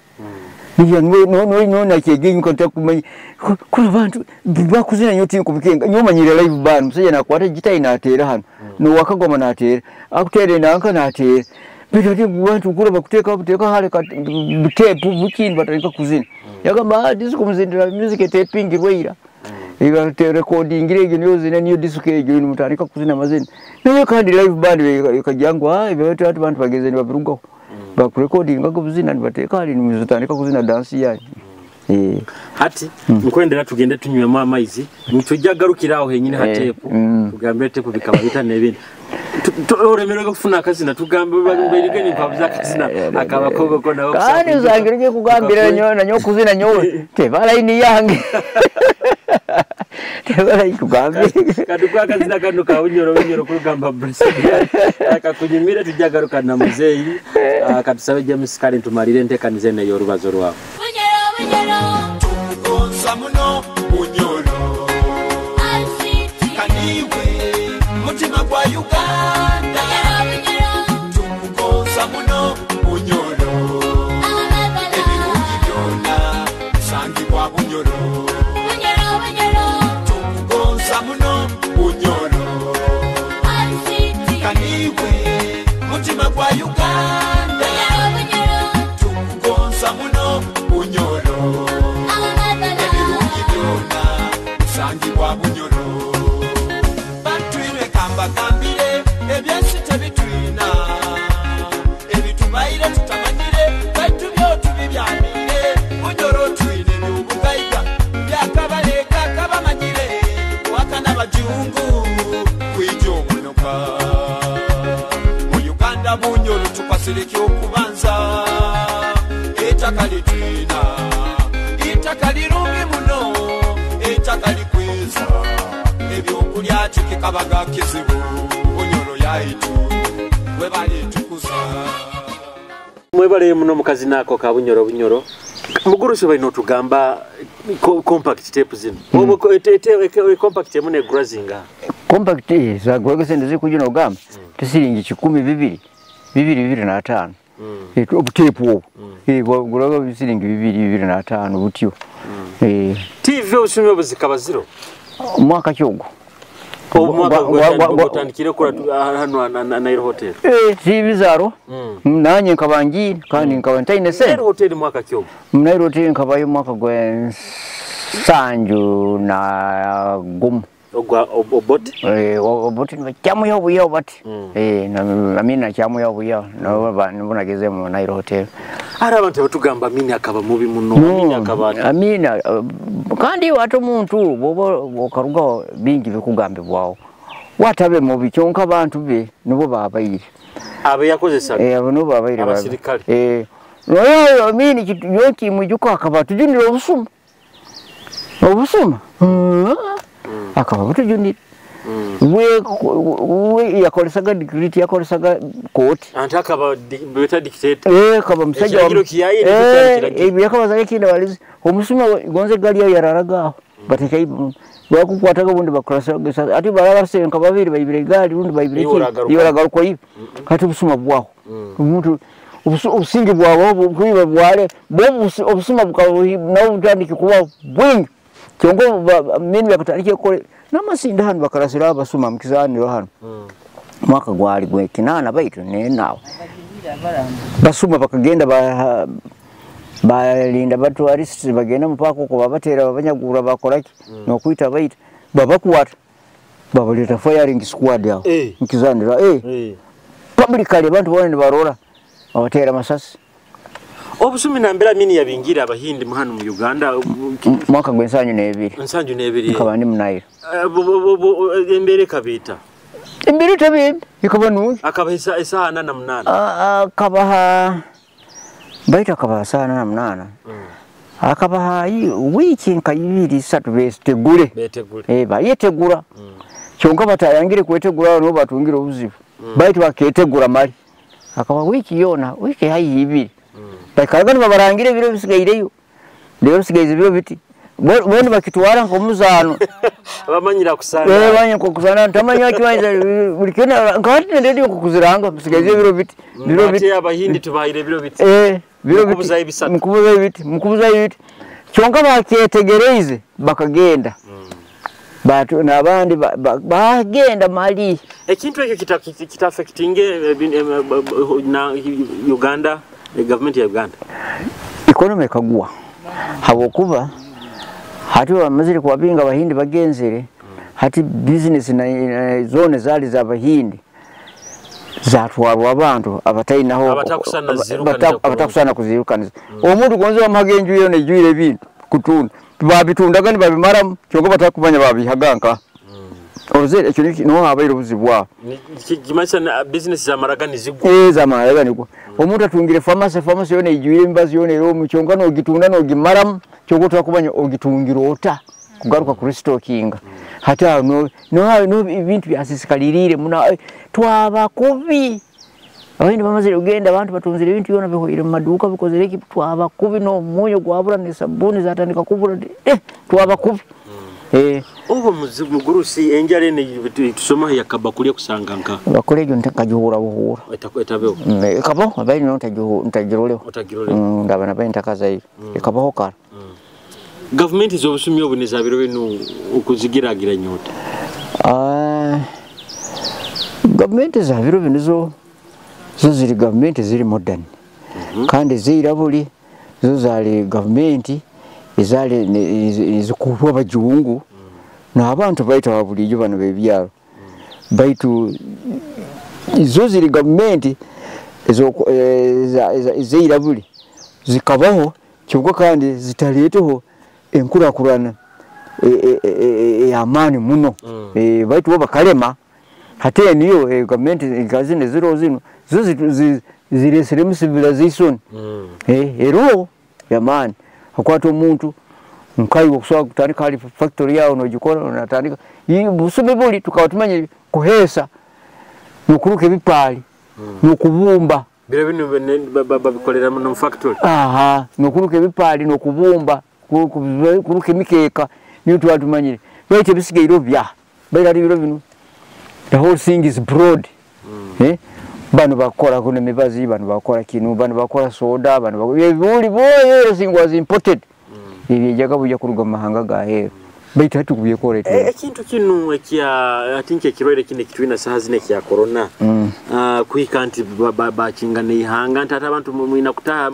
B: niya no na kyegenyu kanta kumanya kula bantu bakuzina nyoti kubikenga nyomanyire live band musajja nakwata gita inatera hano no wakagoma natera akutere nanka natera bito bantu kula bakuteka buteka hale tape bukini batarika kuzina yagamba disco muzindira music taping rweira iba recording irege niyo zina niyo disco egyo mutarika kuzina mazina nayo kandi live band ikajangwa ibyo abantu bageze ni babirugaho bakurecording ngo buzina nibateka hari nimuzutandika kuzina dance yanyu
A: hati nkwendera tugende tunywemo amaizi ntujya garukira aho henyine ha tape tugambe tape bikaba bitane ibindi oremererwa kufuna akazina tugambe baberige ni pabuza akazina akaba kogo nawo
B: kandi uzangirije kugambira nyo na nyo kuzina nyo tebala ini yange tebala ikugambira
A: kadukwa akazina kano ka bunyoro bunyoro kurugamba president akakunyumira tujya garuka na muzeyi akatusabe James Kale tumalire ntekanize nayo orubazo rwawe.
D: Tukugonza muno Bunyoro kaniwe mutima gwa Uganda tukugonza muno Bunyoro ebirungi byonna bisangibwa Bunyoro tukugonza muno Bunyoro kaniwe mutima gwa Uganda tukugonza muno Bunyoro ebirungi byonna bisangibwa Bunyoro batwire kambagambire ebyensi tebitwina ebitubaire tutamanyire baitu byotubibyamire Bunyoro twine byobugaiga byakabaleka kabamanyire wakana bajungu kwija omunoka mu Uganda Bunyoro tukwasireke okubanza ettaka litwina ettaka lirungi muno ettaka likweza ebyokulya kikabaga kizibu Bunyoro yaitu webalitukuza.
A: Mwebale muno mukazi nako ka Bunyoro Bunyoro muguruso balina otugamba compact tape zino compact emune grazinga
B: compact za gwega sente zikujuna ogamba tisiringi 10 2 2 5 obutepu obwo gulaga bisiringi 2 2 5 butyo
A: TV osumye obuzikaba zero
B: mwaka kyogwo
A: omwaka gwotandikire kula hano na Nile Hotel
B: TV zaro nanye nkabangi kandi nkaba ntaine sente
A: Nile Hotel mwaka kyogwo
B: Nile Hotel nkabayo mwaka gwe sanju na gumu
A: ogwa oboti
B: oboti chamuyo buyo bati na mina chamuyo buyo no nabonageze mu Nile Hotel
A: ara abantu batugamba Amini akaba mubi muno Amini akaba
B: Amina kandi wato muntu bobo okaruga bingi bikugambibwawo watabe mubi kyonka abantu be nibo babayire
A: abe yakozesa
B: abo nibo babayire
A: abasirikale
B: nayo Amini yoki mujuko akaba tujunira obusuma obusuma akaba butujunira we yakolesaga decree yakolesaga court
A: anta akaba beta dictator
B: akaba musajja wa yakabaza kinda walizi omusuma gonze gali yararaga bateka bakukwataga bundi bakurasa ati baraba senka babiri bayibire gali rundi bayibire ki yoragaruka yibi kati obusuma bwaho omuntu obusingi bwawo kuyiba bwale bo obusuma bukaba nawo butandike kuba bwingi kyongo mimi yakatandike kole namasinda hano bakarasira abasuma mukizaniro hano mwaka gwali gwe kinana baitu ne nawe basuma bakagenda balinda batu arrest bagenda mupako ko babatera babanyagura bakoraki nokwita baita babakwata babaleta firing squad yao mukizaniro publicly abantu bone barora abatera masasi.
A: Obusumi nambera Amini yabingira abahindi muhano mu Uganda
B: mwaka gw'72
A: 72
B: nkaba ndi munayiro.
A: Embere kabita
B: embere tabi ikaba nungi
A: akabaha isaha 48
B: akabaha baitu akabaha saha 48 akabaha wiki nka 2 3 betegure bayetegura. Kyonka batayangire kwetegura no batungira obuzibu. Baitu baketegura mali akaba wiki yona wiki hayi 2 baikaraga nibabarangire ebiro bisigaireyo rero bisigaize ebiro biti boona bakitwara nk'omuzaano
A: bamanyira kusana
B: bamanya kusana ntamanya kibanza buli kyona nkati ndio kukuziranga bisigaize ebiro biti
A: biro biti abahindi tubaire ebiro biti
B: biro biti mukubuza biti mukubuza biti kyonka bakyetegereize bakagenda. Batu n'abandi bagenda mali.
A: Ekintu ekyo kita affectinge na Uganda, government ya Uganda
B: economy kagwa habwokuba hati bamazire kubabinga abahindi bagenzere hati business na zone zali z'abahindi zatwarwa abantu abatainaho abatakusana kuzirukaniza. Omuntu gonze bamuhaga yo nejwire ebintu kutunda babitundaga nibabimaramu kyonka batakumanya babihaganka. Orozere ekyo niho habaire obuzibu bwabo.
A: Kimanyisa business zamaraga nizigwa.
B: Zamaraga nigwa. Omuntu atungire pharmacy yona ijwire emibazi yona ero omu kyonka nogitunda nogimaramu kyonka otakumanya ogitungira ota kugaruka ku restockinga. Hati aho no ebintu byasisikalirire muna twaba kubi. Abahindi bamazire kugenda abantu batunzire ebintu byona bihoire mu maduka bikozere ki twaba kubi no munyo gwabura ne sabuni zatandika kubura twaba kubi.
A: Obo mugurusi enjala ene tusoma yakabakulye kusanga nka
B: bakulye ntakajuhura buhura
A: etabeho
B: ekabaho abayi no ntagiroleho
A: otagiroleho
B: ndabana bayi ntakaza iyo ekabaho kara.
A: Government z'obusumi obuneza biro bino okuzigiragira nyota.
B: Government za biro bino zo ziri government ziri modern. Kandi zirabuli zo zali government ezali ezikuwa abajungu n'abantu baita bulijjo bano bebyalo. Baitu zo ziri government ezirabuli zikabaho kyonka kandi zitaleeteho enkurakurana ey'amaani muno. Baitu bo bakalema hate niyo government ngazine ziro zino zo zireseremu civilization. Ero yamaani akwata omuntu nkai okusobola kutandika hali factory yawo nogikora onatandika busumi buli tukaba tumanye kuheesa n'okuruka ebipaali n'okubumba.
A: Biro bino babikolera mu factory.
B: N'okuruka ebipaali n'okubumba kuruka emikeeka niyo tuba tumanyire. Baitu ebisigaire bya baira biro bino the whole thing is broad. Bano bakora kuno emibazi, bano bakora kinu, bano bakora soda, bano bakora buli everything was imported. Ebyejaga buja kuruga mu mahanga ga heru. Baitu hati kubyekora
A: ekintu kinu ekya I think ekirwaire kine kitwina saha zine kya corona. Kuhika nti bakingana ihanga nti ate abantu mwina kutaha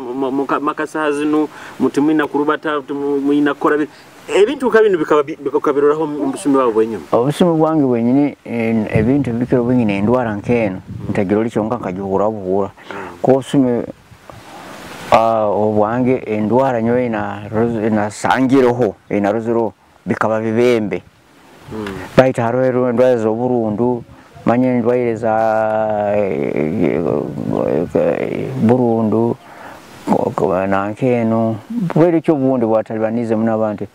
A: maka saha zino muti mwina kurubata mwina kukora ebintu ka bino bikabiroraho omusumi wawe bwenyuma.
B: Obusumi bwange bwenyini ebintu bikiro bwingine endwara nkeno ntagira oli kyonka nkajuhura buhura. Ko obusumi obwange endwara nyowe nasangireho enarozero bikaba bibembe. Baitu hariho endwara z'oburundu manye endwaire za burundu nankeno bwere kyo bundi bwatalibanize muno abantu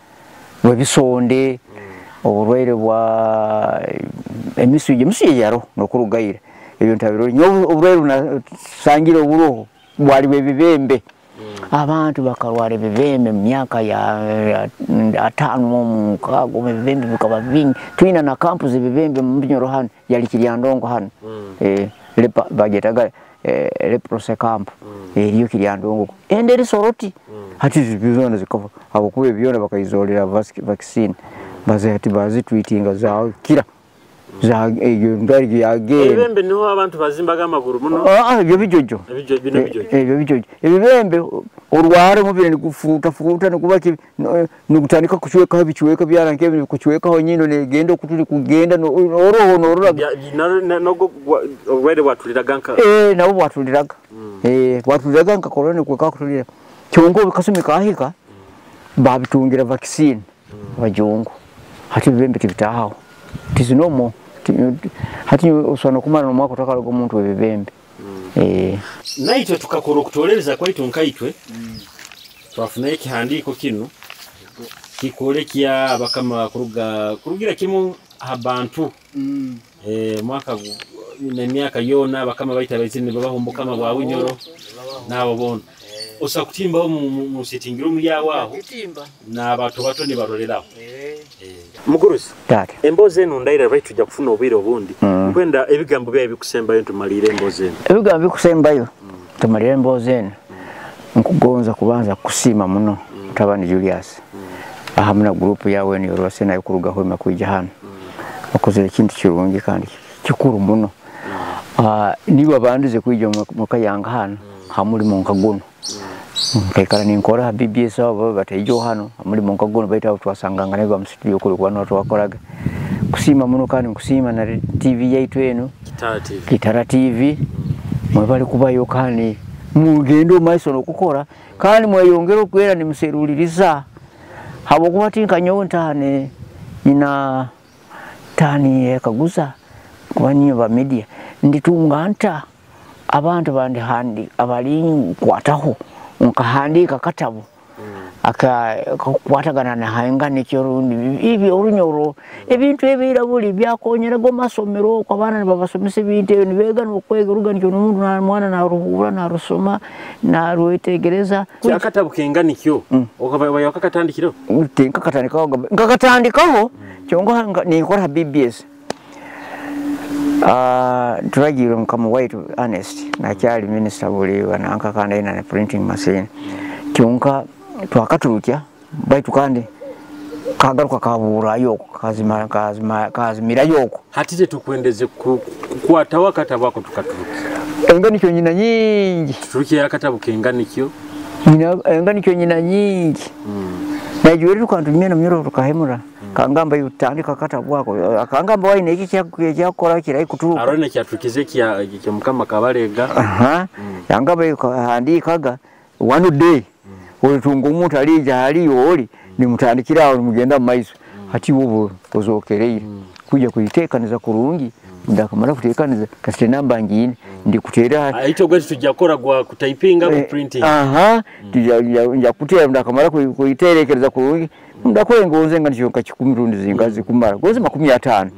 B: bwebisonde oburwaire bwa emisuje yaro nokurugaire ebyo ntabiro nyo oburwaire nasangire oburoho bwali bwebibembe. Abantu bakarwara ebibembe mu myaka ya 5 mu 6 ebibembe bikaba bingi. Twina na campus ebibembe mu Bunyoro hano yali Kiryandongo hano. Lepa bagetaga leprosy camp eriyo Kiryandongo ende risoroti hati zibizona zikava abokuba ebyona bakayizolera vaccine baze hati bazitweetinga za kira za eyo ndwari yagenda.
A: Ebibembe niho abantu bazimbaga amaguru muno.
B: Ebyo bijojo.
A: Ebyo bino bijojo.
B: Ebyo bijojo. Ebibembe Orwara omubiri nigufuuta fuuta, niguba ki, nigutandika kucwekaho ebicweka byara nk'ebi, nikucwekaho nyindo negenda okutu nikugenda, oroho norora.
A: Nogwo oburwaire bwatuliraga nka
B: Nabo bwatuliraga. Bwatuliraga nka korona nikwo kakutulira. Kyonka obu kasumi kahika babitungira vaccine abajungu. Hati ebibembe tibitahaho. It is normal. Hati osobola n'okumara n'omwaka otakaraga omuntu w'ebibembe.
A: Naitwe tukakora okutolereza kwaitu nkaitwe, twafunayo ekihandiiko kinu kikwolekya abakama kurugira kimu aha bantu. Mwaka n'emyaka yoona abakama baitu abaizire nibabaho omu bukama bwa Bunyoro n'abo boona. Osobola kutimbaho mu sitting room yawe aho n'abantu bato nibaroreraho. Mugurusi,
B: Taata.
A: Emboozi eno ndaira baitu tujja kufuna obwire obundi. Kwenda ebigambo byawe bikusembayo ntumalire emboozi eno.
B: Ebigambo bikusembayo tumalire emboozi eno. Nkugonza kubanza kusiima muno mutabani Julius. Ahamu na group yawe eno yorwase nayo kuruga Hoima kwija hano. Okozere ekintu kirungi kandi kikuru muno. Niwe abandize kwija mu Kayanga hano ha mulimo nka guno. Nkaikara ninkora ha BBS abo baba bataijo hano ha mulimo nka guno, baitu abo twasanganga nabo mu studio kuri kuba twakoraga. Kusiima muno kandi nkusiima na TV yaitu eno
A: Kitara TV.
B: Kitara TV. Mwebale kubayo kandi mugende omu maiso n'okukora kandi mweyongere okwera nimuseruliriza. Habwokuba tinkanyowe ntane nyina tani yekaguza kuba niyo ba media nditunga nta abantu bandi handi abali nkwataho nkahandika katabo aka kakwatagana na hanga nikyo rundi ibi orunyoro ebintu ebira buli byakonyera go masomero kwa bana nibabasomesa ebintu ebyo nibega n'okwega oruganikyo n'omuntu na mwana naruhura narusoma narwetegereza.
A: Akatabo kenganikyo okaba wakakatandikiro?
B: Tinkakatandikaho, nkakatandikaho kyonka ninkora BBS. Turagiire mukama waitu Ernest nakyali minister buli wananka kandi aina na printing machine. Kyonka twakaturukya baitu kandi kagaruka kaburayo kazima kazima kazimirayo okwo.
A: Hati tetukwendeze kukwataho akatabo ako tukaturuka.
B: Enganikyo nyina nyingi.
A: Tuturukie akatabo kenganikyo.
B: Nyina enganikyo nyina nyingi. Najuweri tukantumia na mnyoro tukahemura. Kangamba yutandika akatabo ako. Akangamba waine iki kyakora kirai kuturuka.
A: Arone kyatukize kya mukama Kabalega.
B: Yangamba yuhandikaga one day. Olitunga omuntu alija haliyo oli nimutandikira aho nimugenda mu maiso. Hati wobo ozokereire. Kuja kuyitekaniza kurungi. Ndakamara kutekaniza kasite namba ngine ndikutera.
A: Icyo gwe tujya kora gwa kutayipinga ku printing.
B: Nja kutera ndakamara kuyiterekereza kurungi. Ndakora ngonze nga ndiyo kikumi rundi zingazi kumara. Goze 50.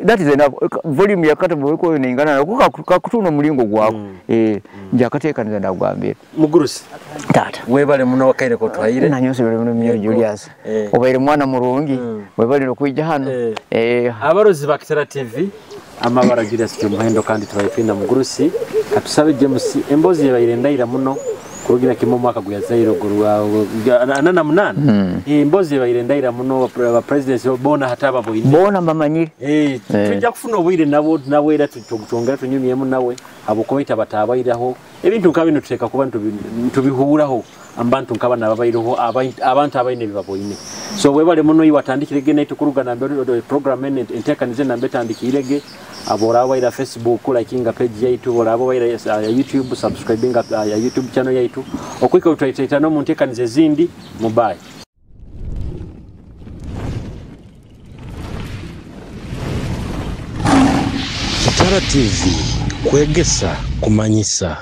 B: That is enough. Volume ya katabo yuko inengana na kuka kutuna mulingo gwako. Nja katekaniza ndagwambira.
A: Mugurusi.
B: Tata.
A: Webale muno wakaire ko twahire.
B: Nanyose bale muno myo Julius. Obaire mwana murungi. Webale no kuija hano.
A: Abarozi ba Kitara TV amabara Julius Kyomuhendo kandi tubayipinda Mugurusi. Katusabe James embozi yabaire ndaira muno kurugira kimwe mwaka gwa Zaire gurwa anana munana. Embozi yabaire ndaira muno ba president bona hataba boyine.
B: Bona mbamanyire.
A: Tujja kufuna obwire nabo nabwera tutongera tunyumyemu nawe abokoita batabairaho ebintu nka bino tuteka kuba ntubihuraho abantu nkaba nababairoho abantu abaine bibaboyine. So webale muno iwatandikirege naito kuruga na mbere program ene entekanize na mbetandikirege abora baira Facebook likinga page yaitu bora baira YouTube subscribing ya YouTube channel yaitu okwika utwaitaita no muntekanize zindi mubaye.
E: Kitara TV kwegesa kumanyisa.